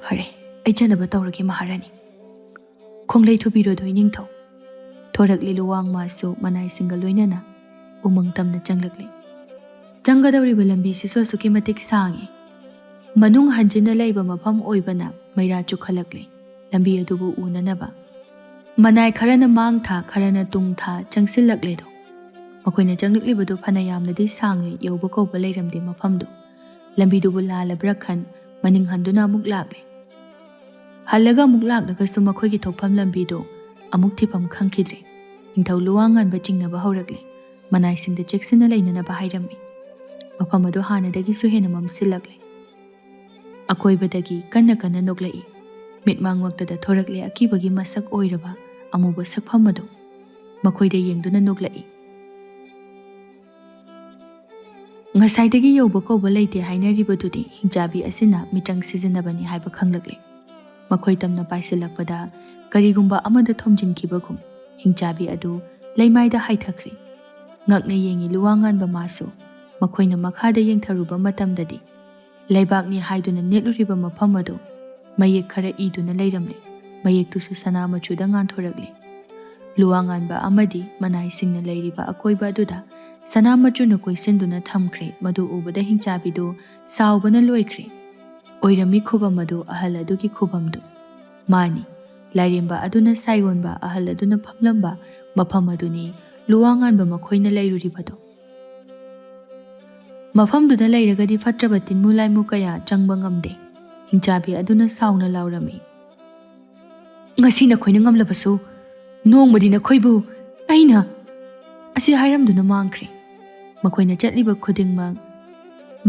"ꯐꯔꯦ, ꯑꯩ ꯆꯠꯅꯕ ꯇꯧꯔꯒꯦ ꯃꯍꯥꯔꯥꯅꯤ꯫ ꯈꯣꯡꯂꯩ ꯊꯨꯕꯤꯔꯣꯗꯣ ꯏꯅꯤꯡꯊꯧ꯫" ꯊꯣꯔꯛꯂꯤ ꯂꯨꯋꯥꯡ ꯃꯥꯁꯨ ꯃꯅꯥꯏꯁꯤꯡꯒ ꯂꯣꯏꯅꯅ ꯎꯃꯪ ꯇꯝꯅ ꯆꯪꯂꯛꯂꯤ꯫ ꯆꯪꯒꯗꯧꯔꯤꯕ ꯂꯝꯕꯤꯁꯤꯁꯨ ꯑꯁꯨꯛꯀꯤ ꯃꯇꯤꯛ ꯁꯥꯡꯉꯤ꯫ ꯃꯅꯨꯡ ꯍꯟꯖꯤꯟꯅ ꯂꯩꯕ ꯃꯐꯝ ꯑꯣꯏꯕꯅ ꯃꯩꯔꯥ ꯆꯨꯈꯠꯂꯛꯂꯤ꯫ ꯂꯝꯕꯤ ꯑꯗꯨꯕꯨ ꯎꯅꯅꯕ ꯃꯅꯥꯏ ꯈꯔꯅ ꯃꯥꯡ ꯊꯥ, ꯈꯔꯅ ꯇꯨꯡ ꯊꯥ ꯆꯪꯁꯤꯜꯂꯛꯂꯦꯗꯣ꯫ ꯃꯈꯣꯏꯅ ꯆꯪꯂꯛꯂꯤꯕꯗꯨ ꯐꯅ ꯌꯥꯝꯅꯗꯤ ꯁꯥꯡꯂꯦ, ꯌꯧꯕ ꯀꯧꯕ ꯂꯩꯔꯝꯗꯦ ꯃꯐꯝꯗꯨ꯫ ꯂꯝꯕꯤꯗꯨꯕꯨ ꯂꯥꯜꯂꯕ꯭ꯔꯥ ꯈꯟ ꯃꯅꯤꯡ ꯍꯟꯗꯨꯅ ꯑꯃꯨꯛ ꯂꯥꯛꯂꯦ꯫ ꯍꯜꯂꯒ ꯑꯃꯨꯛ ꯂꯥꯛꯂꯒꯁꯨ ꯃꯈꯣꯏꯒꯤ ꯊꯣꯛꯐꯝ ꯂꯝꯕꯤꯗꯨ ꯑꯃꯨꯛ ꯊꯤꯐꯝ ꯈꯪꯈꯤꯗ꯭ꯔꯦ꯫ ꯅꯤꯡꯊꯧ ꯂꯨꯋꯥ ꯉꯥꯟꯕ ꯆꯤꯡꯅꯕ ꯍꯧꯔꯛꯂꯦ꯫ ꯃꯅꯥꯏꯁꯤꯡꯗ ꯆꯦꯛꯁꯤꯟꯅ ꯂꯩꯅꯅꯕ ꯍꯥꯏꯔꯝꯃꯤ꯫ ꯃꯐꯝ ꯑꯗꯨ ꯍꯥꯟꯅꯗꯒꯤꯁꯨ ꯍꯦꯟꯅ ꯃꯝꯁꯤꯜꯂꯛꯂꯦ꯫ ꯑꯀꯣꯏꯕꯗꯒꯤ ꯀꯟꯅ ꯀꯟꯅ ꯅꯣꯛꯂꯛꯏ꯫ ꯃꯤꯠꯃꯥꯡꯃꯛꯇꯗ ꯊꯣꯔꯛꯂꯦ ꯑꯀꯤꯕꯒꯤ ꯃꯁꯛ ꯑꯣꯏꯔꯕ ꯑꯃꯨꯕ ꯁꯛꯐꯝ ꯑꯗꯨ꯫ ꯃꯈꯣꯏꯗ ꯌꯦꯡꯗꯨꯅ ꯅꯣꯛꯂꯛꯏ꯫ ꯉꯁꯥꯏꯗꯒꯤ ꯌꯧꯕ ꯀꯧꯕ ꯂꯩꯇꯦ ꯍꯥꯏꯅꯔꯤꯕꯗꯨꯗꯤ ꯍꯤꯡꯆꯥꯕꯤ ꯑꯁꯤꯅ ꯃꯤꯇ꯭ꯔꯪ ꯁꯤꯖꯤꯟꯅꯕꯅꯤ ꯍꯥꯏꯕ ꯈꯪꯂꯛꯂꯦ꯫ ꯃꯈꯣꯏ ꯇꯝꯅ ꯄꯥꯏꯁꯤꯜꯂꯛꯄꯗ ꯀꯔꯤꯒꯨꯝꯕ ꯑꯃꯗ ꯊꯣꯝꯖꯤꯟꯈꯤꯕꯒꯨꯝ ꯍꯤꯡꯆꯥꯕꯤ ꯑꯗꯨ ꯂꯩꯃꯥꯏꯗ ꯍꯥꯏꯊꯈ꯭ꯔꯦ꯫ ꯉꯛꯅ ꯌꯦꯡꯉꯤ ꯂꯨꯋꯥ ꯉꯥꯟꯕ ꯃꯥꯁꯨ꯫ ꯃꯈꯣꯏꯅ ꯃꯈꯥꯗ ꯌꯦꯡꯊꯔꯨꯕ ꯃꯇꯝꯗꯗꯤ ꯂꯩꯕꯥꯛꯅꯤ ꯍꯥꯏꯗꯨꯅ ꯅꯦꯠꯂꯨꯔꯤꯕ ꯃꯐꯝ ꯑꯗꯨ ꯃꯌꯦꯛ ꯈꯔ ꯏꯗꯨꯅ ꯂꯩꯔꯝꯂꯦ꯫ ꯃꯌꯦꯛꯇꯨꯁꯨ ꯁꯅꯥ ꯃꯆꯨꯗ ꯉꯥꯟꯊꯣꯔꯛꯂꯦ꯫ ꯂꯨꯋꯥ ꯉꯥꯟꯕ ꯑꯃꯗꯤ ꯃꯅꯥꯏꯁꯤꯡꯅ ꯂꯩꯔꯤꯕ ꯑꯀꯣꯏꯕ ꯑꯗꯨꯗ ꯁꯅꯥ ꯃꯆꯨꯅ ꯀꯣꯏꯁꯤꯟꯗꯨꯅ ꯊꯝꯈ꯭ꯔꯦ꯫ ꯃꯗꯨ ꯎꯕꯗ ꯍꯤꯡꯆꯥꯕꯤꯗꯨ ꯁꯥꯎꯕꯅ ꯂꯣꯏꯈ꯭ꯔꯦ꯫ ꯑꯣꯏꯔꯝꯃꯤ ꯈꯨꯕꯝ ꯑꯗꯨ ꯑꯍꯜ ꯑꯗꯨꯒꯤ ꯈꯨꯕꯝꯗꯨ꯫ ꯃꯥꯅꯤ, ꯂꯥꯏꯔꯦꯝꯕ ꯑꯗꯨꯅ ꯁꯥꯏꯑꯣꯟꯕ, ꯑꯍꯜ ꯑꯗꯨꯅ ꯐꯝꯂꯝꯕ ꯃꯐꯝ ꯑꯗꯨꯅꯤ ꯂꯨꯋꯥ ꯉꯥꯟꯕ ꯃꯈꯣꯏꯅ ꯂꯩꯔꯨꯔꯤꯕꯗꯨ꯫ ꯃꯐꯝꯗꯨꯗ ꯂꯩꯔꯒꯗꯤ ꯐꯠꯇ꯭ꯔꯕ ꯇꯤꯟꯃꯨ ꯂꯥꯏꯃꯨ ꯀꯌꯥ ꯆꯪꯕ ꯉꯝꯗꯦ꯫ ꯍꯤꯡꯆꯥꯕꯤ ꯑꯗꯨꯅ ꯁꯥꯎꯅ ꯂꯥꯎꯔꯝꯃꯤ, "ꯉꯁꯤ ꯅꯈꯣꯏꯅ ꯉꯝꯂꯕꯁꯨ, ꯅꯣꯡꯃꯗꯤ ꯅꯈꯣꯏꯕꯨ ꯑꯩꯅ"꯫ ꯑꯁꯤ ꯍꯥꯏꯔꯝꯗꯨꯅ ꯃꯥꯡꯈ꯭ꯔꯦ꯫ ꯃꯈꯣꯏꯅ ꯆꯠꯂꯤꯕ ꯈꯨꯗꯤꯡꯃꯛ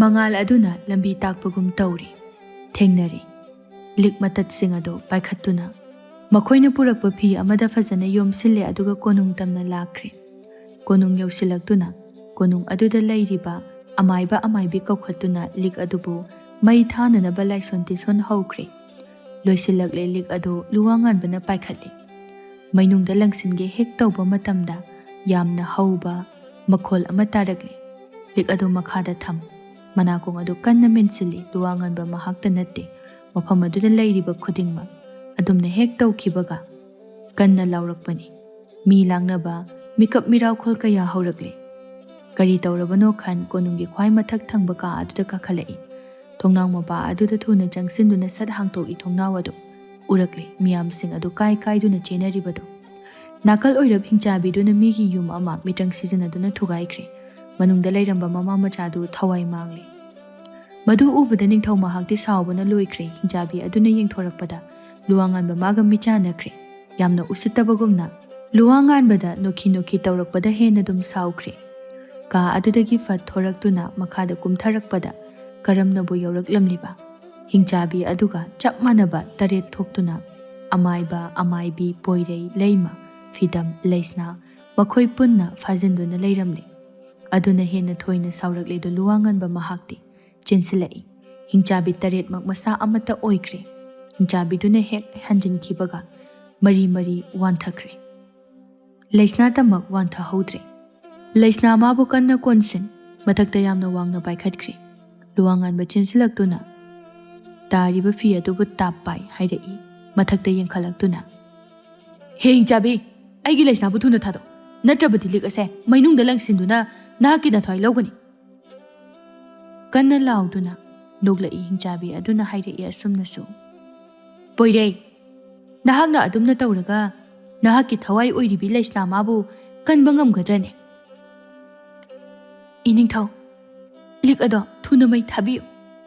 ꯃꯉꯥꯜ ꯑꯗꯨꯅ ꯂꯝꯕꯤ ꯇꯥꯛꯄꯒꯨꯝ ꯇꯧꯔꯤ꯫ ꯊꯦꯡꯅꯔꯤ꯫ ꯂꯤꯛ ꯃꯇꯠꯁꯤꯡ ꯑꯗꯨ ꯄꯥꯏꯈꯠꯇꯨꯅ ꯃꯈꯣꯏꯅ ꯄꯨꯔꯛꯄ ꯐꯤ ꯑꯃꯗ ꯐꯖꯅ ꯌꯣꯝꯁꯤꯜꯂꯦ, ꯑꯗꯨꯒ ꯀꯣꯅꯨꯡ ꯇꯝꯅ ꯂꯥꯛꯈ꯭ꯔꯦ꯫ ꯀꯣꯅꯨꯡ ꯌꯧꯁꯤꯜꯂꯛꯇꯨꯅ ꯀꯣꯅꯨꯡ ꯑꯗꯨꯗ ꯂꯩꯔꯤꯕ ꯑꯃꯥꯏꯕ ꯑꯃꯥꯏꯕꯤ ꯀꯧꯈꯠꯇꯨꯅ ꯂꯤꯛ ꯑꯗꯨꯕꯨ ꯃꯩ ꯊꯥꯅꯅꯕ ꯂꯥꯏꯁꯣꯟ ꯇꯤꯟꯁꯣꯟ ꯍꯧꯈ꯭ꯔꯦ꯫ ꯂꯣꯏꯁꯤꯜꯂꯛꯂꯦ꯫ ꯂꯤꯛ ꯑꯗꯨ ꯂꯨꯋꯥꯉꯥꯟꯕꯅ ꯄꯥꯏꯈꯠꯂꯤ꯫ ꯃꯩꯅꯨꯡꯗ ꯂꯪꯁꯤꯟꯒꯦ ꯍꯦꯛ ꯇꯧꯕ ꯃꯇꯝꯗ ꯌꯥꯝꯅ ꯍꯧꯕ ꯃꯈꯣꯜ ꯑꯃ ꯇꯥꯔꯛꯂꯦ꯫ ꯂꯤꯛ ꯑꯗꯨ ꯃꯈꯥꯗ ꯊꯝ꯫ ꯃꯅꯥꯀꯣꯡ ꯑꯗꯨ ꯀꯟꯅ ꯃꯦꯟꯁꯤꯜꯂꯤ꯫ ꯂꯨꯋꯥꯉꯥꯟꯕ ꯃꯍꯥꯛꯇ ꯅꯠꯇꯦ, ꯃꯐꯝ ꯑꯗꯨꯗ ꯂꯩꯔꯤꯕ ꯈꯨꯗꯤꯡꯃꯛ꯫ ꯑꯗꯨꯝꯅ ꯍꯦꯛ ꯇꯧꯈꯤꯕꯒ ꯀꯟꯅ ꯂꯥꯎꯔꯛꯄꯅꯤ꯫ ꯃꯤ ꯂꯥꯡꯅꯕ, ꯃꯤꯀꯞ ꯃꯤꯔꯥꯎꯈꯣꯜ ꯀꯌꯥ ꯍꯧꯔꯛꯂꯦ꯫ ꯀꯔꯤ ꯇꯧꯔꯕꯅꯣ ꯈꯟ ꯀꯣꯅꯨꯡꯒꯤ ꯈ꯭ꯋꯥꯏ ꯃꯊꯛ ꯊꯪꯕ ꯀꯥ ꯑꯗꯨꯗ ꯀꯥꯈꯠꯂꯛꯏ꯫ ꯊꯣꯡꯅꯥꯎ ꯃꯄꯥ ꯑꯗꯨꯗ ꯊꯨꯅ ꯆꯪꯁꯤꯟꯗꯨꯅ ꯁꯠ ꯍꯥꯡꯇꯣꯛꯏ꯫ ꯊꯣꯡꯅꯥꯎ ꯑꯗꯨ ꯎꯔꯛꯂꯦ꯫ ꯃꯤꯌꯥꯝꯁꯤꯡ ꯑꯗꯨ ꯀꯥꯏ ꯀꯥꯏꯗꯨꯅ ꯆꯦꯟꯅꯔꯤꯕꯗꯨ꯫ ꯅꯥꯀꯜ ꯑꯣꯏꯔꯞ ꯍꯤꯡꯆꯥꯕꯤꯗꯨꯅ ꯃꯤꯒꯤ ꯌꯨꯝ ꯑꯃ ꯃꯤꯇꯪ ꯁꯤꯖꯤꯟꯅꯗꯨꯅ ꯊꯨꯒꯥꯏꯈ꯭ꯔꯦ꯫ ꯃꯅꯨꯡꯗ ꯂꯩꯔꯝꯕ ꯃꯃꯥ ꯃꯆꯥꯗꯨ ꯊꯋꯥꯏ ꯃꯥꯡꯂꯦ꯫ ꯃꯗꯨ ꯎꯕꯗ ꯅꯤꯡꯊꯧ ꯃꯍꯥꯛꯇꯤ ꯁꯥꯎꯕꯅ ꯂꯣꯏꯈ꯭ꯔꯦ꯫ ꯍꯤꯡꯆꯥꯕꯤ ꯑꯗꯨꯅ ꯌꯦꯡꯊꯣꯔꯛꯄꯗ ꯂꯨꯋꯥꯉꯥꯟꯕ ꯃꯥꯒ ꯃꯤꯆꯥꯟꯅꯈ꯭ꯔꯦ꯫ ꯌꯥꯝꯅ ꯎꯁꯤꯠꯇꯕꯒꯨꯝꯅ ꯂꯨꯋꯥꯉꯥꯟꯕꯗ ꯅꯣꯛꯈꯤ ꯅꯣꯛꯈꯤ ꯇꯧꯔꯛꯄꯗ ꯍꯦꯟꯅ ꯑꯗꯨꯝ ꯁꯥꯎꯈ꯭ꯔꯦ꯫ ꯀꯥ ꯑꯗꯨꯗꯒꯤ ꯐꯠ ꯊꯣꯔꯛꯇꯨꯅ ꯃꯈꯥꯗ ꯀꯨꯝꯊꯔꯛꯄꯗ ꯀꯔꯝꯅꯕꯨ ꯌꯧꯔꯛꯂꯝꯂꯤꯕ ꯍꯤꯡꯆꯥꯕꯤ ꯑꯗꯨꯒ ꯆꯞ ꯃꯥꯟꯅꯕ ꯇꯔꯦꯠ ꯊꯣꯛꯇꯨꯅ ꯑꯃꯥꯏꯕ, ꯑꯃꯥꯏꯕꯤ, ꯄꯣꯏꯔꯩ, ꯂꯩꯃ, ꯐꯤꯗꯝ, ꯂꯩꯁꯅꯥ, ꯃꯈꯣꯏ ꯄꯨꯟꯅ ꯐꯥꯖꯤꯟꯗꯨꯅ ꯂꯩꯔꯝꯂꯦ꯫ ꯑꯗꯨꯅ ꯍꯦꯟꯅ ꯊꯣꯏꯅ ꯁꯥꯎꯔꯛꯂꯦꯗꯣ ꯂꯨꯋꯥꯉꯥꯟꯕ ꯃꯍꯥꯛꯇꯤ꯫ ꯆꯦꯟꯁꯤꯜꯂꯛꯏ꯫ ꯍꯤꯡꯆꯥꯕꯤ ꯇꯔꯦꯠꯃꯛ ꯃꯁꯥ ꯑꯃꯠꯇ ꯑꯣꯏꯈ꯭ꯔꯦ꯫ ꯍꯤꯡꯆꯥꯕꯤꯗꯨꯅ ꯍꯦꯛ ꯍꯟꯖꯤꯟꯈꯤꯕꯒ ꯃꯔꯤ ꯃꯔꯤ ꯋꯥꯟꯊꯈ꯭ꯔꯦ꯫ ꯂꯩꯁꯅꯥꯇꯃꯛ ꯋꯥꯟꯊꯍꯧꯗ꯭ꯔꯦ꯫ ꯂꯩꯁꯅꯥ ꯃꯥꯕꯨ ꯀꯟꯅ ꯀꯣꯟꯁꯤꯟ, ꯃꯊꯛꯇ ꯌꯥꯝꯅ ꯋꯥꯡꯅ ꯄꯥꯏꯈꯠꯈ꯭ꯔꯦ꯫ ꯂꯨꯋꯥꯉꯥꯟꯕ ꯆꯦꯟꯁꯤꯜꯂꯛꯇꯨꯅ ꯇꯥꯔꯤꯕ ꯐꯤ ꯑꯗꯨꯕꯨ ꯇꯥꯞ ꯄꯥꯏ ꯍꯥꯏꯔꯛꯏ꯫ ꯃꯊꯛꯇ ꯌꯦꯡꯈꯠꯂꯛꯇꯨꯅ, "ꯍꯦ ꯍꯤꯡꯆꯥꯕꯤ, ꯑꯩꯒꯤ ꯂꯩꯁꯅꯥꯕꯨ ꯊꯨꯅ ꯊꯥꯗꯣꯛ, ꯅꯠꯇ꯭ꯔꯕꯗꯤ ꯂꯤꯛ ꯑꯁꯦ ꯃꯩꯅꯨꯡꯗ ꯂꯪꯁꯤꯟꯗꯨꯅ ꯅꯍꯥꯛꯀꯤ ꯅꯊ꯭ꯋꯥꯏ ꯂꯧꯒꯅꯤ"꯫ ꯀꯟꯅ ꯂꯥꯎꯗꯨꯅ ꯅꯣꯛꯂꯛꯏ ꯍꯤꯡꯆꯥꯕꯤ ꯑꯗꯨꯅ ꯍꯥꯏꯔꯛꯏ ꯑꯁꯨꯝꯅꯁꯨ, "ꯄꯣꯏꯔꯩ, ꯅꯍꯥꯛꯅ ꯑꯗꯨꯝꯅ ꯇꯧꯔꯒ ꯅꯍꯥꯛꯀꯤ ꯊꯋꯥꯏ ꯑꯣꯏꯔꯤꯕꯤ ꯂꯩꯁꯅꯥ ꯃꯥꯕꯨ ꯀꯟꯕ ꯉꯝꯒꯗ꯭ꯔꯅꯦ?" "ꯏꯅꯤꯡꯊꯧ, "ꯂꯤꯛ ꯑꯗꯣ ꯊꯨꯅ ꯃꯩ ꯊꯥꯕꯤꯌꯨ꯫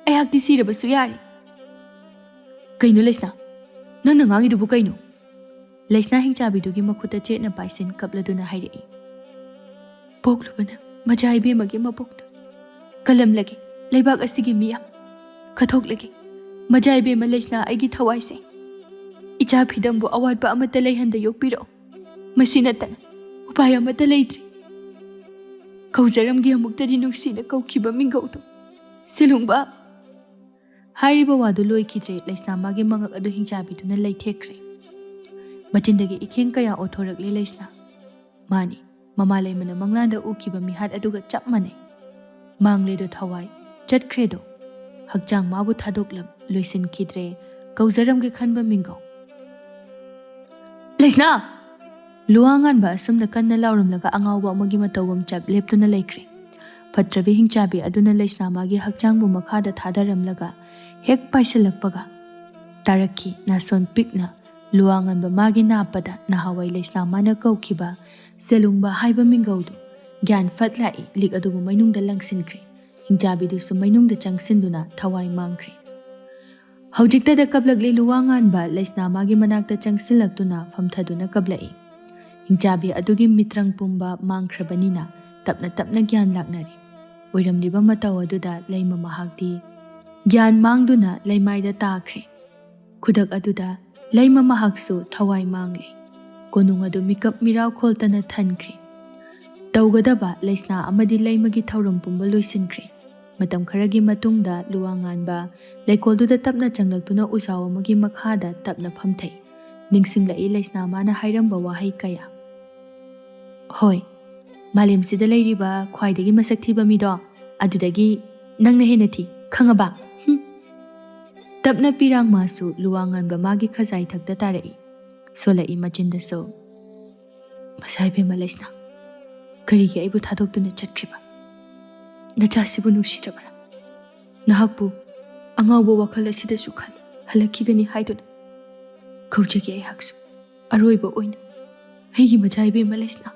ꯑꯩꯍꯥꯛꯇꯤ ꯁꯤꯔꯕꯁꯨ ꯌꯥꯔꯦ꯫" "ꯀꯩꯅꯣ ꯂꯩꯁꯅꯥ? ꯅꯪꯅ ꯉꯥꯡꯉꯤꯗꯨꯕꯨ ꯀꯩꯅꯣ?" ꯂꯩꯁꯅꯥ ꯍꯤꯡꯆꯥꯕꯤꯗꯨꯒꯤ ꯃꯈꯨꯠꯇ ꯆꯦꯠꯅ ꯄꯥꯏꯁꯤꯟ ꯀꯞꯂꯗꯨꯅ ꯍꯥꯏꯔꯛꯏ꯫ "ꯄꯣꯛꯂꯨꯕꯅ ꯃꯖꯥ ꯏꯕꯦꯝꯃꯒꯤ ꯃꯄꯣꯛꯇ ꯀꯜꯂꯝꯂꯒꯦ꯫ ꯂꯩꯕꯥꯛ ꯑꯁꯤꯒꯤ ꯃꯤꯌꯥꯝ ꯀꯠꯊꯣꯛꯂꯒꯦ꯫ ꯃꯖꯥ ꯏꯕꯦꯝꯃ ꯂꯩꯁꯅꯥ ꯑꯩꯒꯤ ꯊꯋꯥꯏꯁꯦ꯫ ꯏꯆꯥ ꯐꯤꯗꯝꯕꯨ ꯑꯋꯥꯠꯄ ꯑꯃꯠꯇ ꯂꯩꯍꯟꯗ ꯌꯣꯛꯄꯤꯔꯛꯑꯣ꯫ ꯃꯁꯤ ꯅꯠꯇꯅ ꯎꯄꯥꯏ ꯑꯃꯠꯇ ꯂꯩꯇ꯭ꯔꯦ꯫" ꯀꯧꯖꯔꯝꯒꯦ ꯑꯃꯨꯛꯇꯗꯤ ꯅꯨꯡꯁꯤꯅ ꯀꯧꯈꯤꯕ ꯃꯤꯡꯒꯧꯗꯣ꯫ "ꯁꯦꯂꯨꯡꯕ!" ꯍꯥꯏꯔꯤꯕ ꯋꯥꯗꯨ ꯂꯣꯏꯈꯤꯗ꯭ꯔꯦ, ꯂꯩꯁꯅꯥ ꯃꯥꯒꯤ ꯃꯉꯛ ꯑꯗꯨ ꯍꯤꯡꯆꯥꯕꯤꯗꯨꯅ ꯂꯩꯊꯦꯛꯈ꯭ꯔꯦ꯫ ꯃꯆꯤꯟꯗꯒꯤ ꯏꯈꯦꯡ ꯀꯌꯥ ꯑꯣꯊꯣꯔꯛꯂꯦ ꯂꯩꯁꯅꯥ꯫ ꯃꯥꯅꯤ, ꯃꯃꯥ ꯂꯩꯃꯅ ꯃꯪꯂꯥꯟꯗ ꯎꯈꯤꯕ ꯃꯤꯍꯥꯠ ꯑꯗꯨꯒ ꯆꯞ ꯃꯥꯟꯅꯩ꯫ ꯃꯥꯡꯂꯦꯗꯣ ꯊꯋꯥꯏ, ꯆꯠꯈ꯭ꯔꯦꯗꯣ꯫ ꯍꯛꯆꯥꯡ ꯃꯥꯕꯨ ꯊꯥꯗꯣꯛꯂꯝ ꯂꯣꯏꯁꯤꯟꯈꯤꯗ꯭ꯔꯦ꯫ ꯀꯧꯖꯔꯝꯒꯦ ꯈꯟꯕ ꯃꯤꯡꯒꯧ꯫ "ꯂꯩꯁꯅꯥ!" ꯂꯨꯋꯥ ꯉꯥꯟꯕ ꯑꯁꯨꯝꯅ ꯀꯟꯅ ꯂꯥꯎꯔꯝꯂꯒ ꯑꯉꯥꯎꯕ ꯑꯃꯒꯤ ꯃꯇꯧꯒꯨꯝ ꯆꯞ ꯂꯦꯞꯇꯨꯅ ꯂꯩꯈ꯭ꯔꯦ꯫ ꯐꯠꯇ꯭ꯔꯕꯤ ꯍꯤꯡꯆꯥꯕꯤ ꯑꯗꯨꯅ ꯂꯩꯁꯅꯥ ꯃꯥꯒꯤ ꯍꯛꯆꯥꯡꯕꯨ ꯃꯈꯥꯗ ꯊꯥꯗꯔꯝꯂꯒ ꯍꯦꯛ ꯄꯥꯏꯁꯤꯜꯂꯛꯄꯒ ꯇꯥꯔꯛꯈꯤ ꯅꯥꯁꯣꯟ ꯄꯤꯛꯅ꯫ ꯂꯨꯋꯥ ꯉꯥꯟꯕ ꯃꯥꯒꯤ ꯅꯥꯞꯄꯗ ꯅꯍꯥꯟꯋꯥꯏ ꯂꯩꯁꯅꯥ ꯃꯥꯅ ꯀꯧꯈꯤꯕ ꯁꯦꯂꯨꯡꯕ ꯍꯥꯏꯕ ꯃꯤꯡꯒꯧꯗꯨ꯫ ꯒ꯭ꯌꯥꯟ ꯐꯠ ꯂꯥꯛꯏ, ꯂꯤꯛ ꯑꯗꯨꯕꯨ ꯃꯩꯅꯨꯡꯗ ꯂꯪꯁꯤꯟꯈ꯭ꯔꯦ꯫ ꯍꯤꯡꯆꯥꯕꯤꯗꯨꯁꯨ ꯃꯩꯅꯨꯡꯗ ꯆꯪꯁꯤꯟꯗꯨꯅ ꯊꯋꯥꯏ ꯃꯥꯡꯈ꯭ꯔꯦ꯫ ꯍꯧꯖꯤꯛꯇꯗ ꯀꯞꯂꯛꯂꯤ ꯂꯨꯋꯥ ꯉꯥꯟꯕ ꯂꯩꯁꯅꯥ ꯃꯥꯒꯤ ꯃꯅꯥꯛꯇ ꯆꯪꯁꯤꯜꯂꯛꯇꯨꯅ ꯐꯝꯊꯗꯨꯅ ꯀꯞꯂꯛꯏ꯫ ꯍꯤꯡꯆꯥꯕꯤ ꯑꯗꯨꯒꯤ ꯃꯤꯇ꯭ꯔꯪ ꯄꯨꯝꯕ ꯃꯥꯡꯈ꯭ꯔꯕꯅꯤꯅ ꯇꯞꯅ ꯇꯞꯅ ꯒ꯭ꯌꯥꯟ ꯂꯥꯛꯅꯔꯤ꯫ ꯑꯣꯏꯔꯝꯂꯤꯕ ꯃꯇꯧ ꯑꯗꯨꯗ ꯂꯩꯃ ꯃꯍꯥꯛꯇꯤ ꯒ꯭ꯌꯥꯟ ꯃꯥꯡꯗꯨꯅ ꯂꯩꯃꯥꯏꯗ ꯇꯥꯈ꯭ꯔꯦ꯫ ꯈꯨꯗꯛ ꯑꯗꯨꯗ ꯂꯩꯃ ꯃꯍꯥꯛꯁꯨ ꯊꯋꯥꯏ ꯃꯥꯡꯂꯦ꯫ ꯀꯣꯅꯨꯡ ꯑꯗꯨ ꯃꯤꯀꯞ ꯃꯤꯔꯥꯎ ꯈꯣꯜꯇꯅ ꯊꯟꯈ꯭ꯔꯦ꯫ ꯇꯧꯒꯗꯕ ꯂꯩꯁꯅꯥ ꯑꯃꯗꯤ ꯂꯩꯃꯒꯤ ꯊꯧꯔꯝ ꯄꯨꯝꯕ ꯂꯣꯏꯁꯤꯟꯈ꯭ꯔꯦ꯫ ꯃꯇꯝ ꯈꯔꯒꯤ ꯃꯇꯨꯡꯗ ꯂꯨꯋꯥ ꯉꯥꯟꯕ ꯂꯩꯀꯣꯜꯗꯨꯗ ꯇꯞꯅ ꯆꯪꯂꯛꯇꯨꯅ ꯎꯖꯥꯎ ꯑꯃꯒꯤ ꯃꯈꯥꯗ ꯇꯞꯅ ꯐꯝꯊꯩ꯫ ꯅꯤꯡꯁꯤꯡꯂꯛꯏ ꯂꯩꯁꯅꯥ ꯃꯥꯅ ꯍꯥꯏꯔꯝꯕ ꯋꯥꯍꯩ ꯀꯌꯥ꯫ "ꯍꯣꯏ, ꯃꯥꯂꯦꯝꯁꯤꯗ ꯂꯩꯔꯤꯕ ꯈ꯭ꯋꯥꯏꯗꯒꯤ ꯃꯁꯛ ꯊꯤꯕ ꯃꯤꯗꯣ ꯑꯗꯨꯗꯒꯤ ꯅꯪꯅ ꯍꯦꯟꯅ ꯊꯤ, ꯈꯪꯉꯕ?" ꯍꯨꯝ꯫ ꯇꯞꯅ ꯄꯤꯔꯥꯡ ꯃꯥꯁꯨ ꯂꯨꯋꯥ ꯉꯥꯟꯕ ꯃꯥꯒꯤ ꯈꯖꯥꯏ ꯊꯛꯇ ꯇꯥꯔꯛꯏ꯫ ꯁꯣꯜꯂꯛꯏ ꯃꯆꯤꯟꯗꯁꯨ꯫ "ꯃꯁꯥ ꯏꯕꯦꯝꯃ ꯂꯩꯁꯅꯥ, ꯀꯔꯤꯒꯤ ꯑꯩꯕꯨ ꯊꯥꯗꯣꯛꯇꯨꯅ ꯆꯠꯈ꯭ꯔꯤꯕ? ꯅꯆꯥꯁꯤꯕꯨ ꯅꯨꯡꯁꯤꯗ꯭ꯔꯕ꯭ꯔꯥ? ꯅꯍꯥꯛꯄꯨ ꯑꯉꯥꯎꯕ ꯋꯥꯈꯜ ꯑꯁꯤꯗꯁꯨ ꯈꯜꯂꯤ ꯍꯜꯂꯛꯈꯤꯒꯅꯤ ꯍꯥꯏꯗꯨꯅ꯫ ꯀꯧꯖꯒꯦ ꯑꯩꯍꯥꯛꯁꯨ ꯑꯔꯣꯏꯕ ꯑꯣꯏꯅ ꯑꯩꯒꯤ ꯃꯆꯥ ꯏꯕꯦꯝꯃ ꯂꯩꯁꯅꯥ꯫"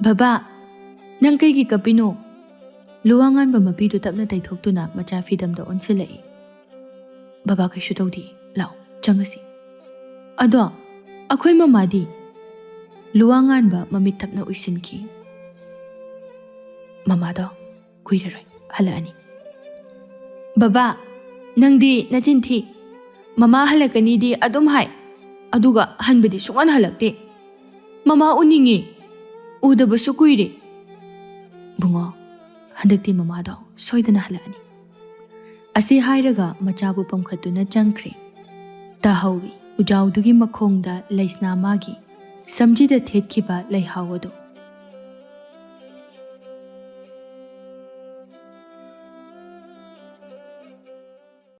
"ꯕꯕꯥ!" "ꯅꯪ ꯀꯩꯒꯤ ꯀꯞꯄꯤꯅꯣ?" ꯂꯨꯋꯥ ꯉꯥꯟꯕ ꯃꯄꯤꯗꯨ ꯇꯞꯅ ꯇꯩꯊꯣꯛꯇꯨꯅ ꯃꯆꯥ ꯐꯤꯗꯝꯗ ꯑꯣꯟꯁꯤꯜꯂꯛꯏ꯫ "ꯕꯕꯥ, ꯀꯩꯁꯨ ꯇꯧꯗꯦ, ꯂꯥꯛꯑꯣ, ꯆꯪꯉꯁꯤ꯫ ꯑꯗꯣ ꯑꯩꯈꯣꯏ ꯃꯃꯥꯗꯤ?" ꯂꯨꯋꯥ ꯉꯥꯟꯕ ꯃꯃꯤꯠ ꯇꯞꯅ ꯎꯏꯁꯤꯟꯈꯤ꯫ "ꯃꯃꯥꯗꯣ ꯀꯨꯏꯔꯔꯣꯏ ꯍꯜꯂꯛꯑꯅꯤ꯫" "ꯕꯕꯥ, ꯅꯪꯗꯤ ꯅꯆꯤꯟ ꯊꯤ꯫ ꯃꯃꯥ ꯍꯜꯂꯛꯀꯅꯤꯗꯤ ꯑꯗꯨꯝ ꯍꯥꯏ, ꯑꯗꯨꯒ ꯍꯟꯕꯗꯤ ꯁꯨꯡꯍꯟ ꯍꯜꯂꯛꯇꯦ꯫ ꯃꯃꯥ ꯎꯅꯤꯡꯉꯤ, ꯎꯗꯕꯁꯨ ꯀꯨꯏꯔꯦ꯫" "ꯕꯨꯡꯉꯣ, ꯍꯟꯗꯛꯇꯤ ꯃꯃꯥꯗꯣ ꯁꯣꯏꯗꯅ ꯍꯜꯂꯛꯑꯅꯤ꯫" ꯑꯁꯤ ꯍꯥꯏꯔꯒ ꯃꯆꯥꯕꯨ ꯄꯝꯈꯠꯇꯨꯅ ꯆꯪꯈ꯭ꯔꯦ꯫ ꯇꯥꯍꯧꯏ ꯎꯖꯥꯎꯗꯨꯒꯤ ꯃꯈꯣꯡꯗ ꯂꯩꯁꯅꯥ ꯃꯥꯒꯤ ꯁꯝꯖꯤꯗ ꯊꯦꯠꯈꯤꯕ ꯂꯩꯍꯥꯎ ꯑꯗꯨ꯫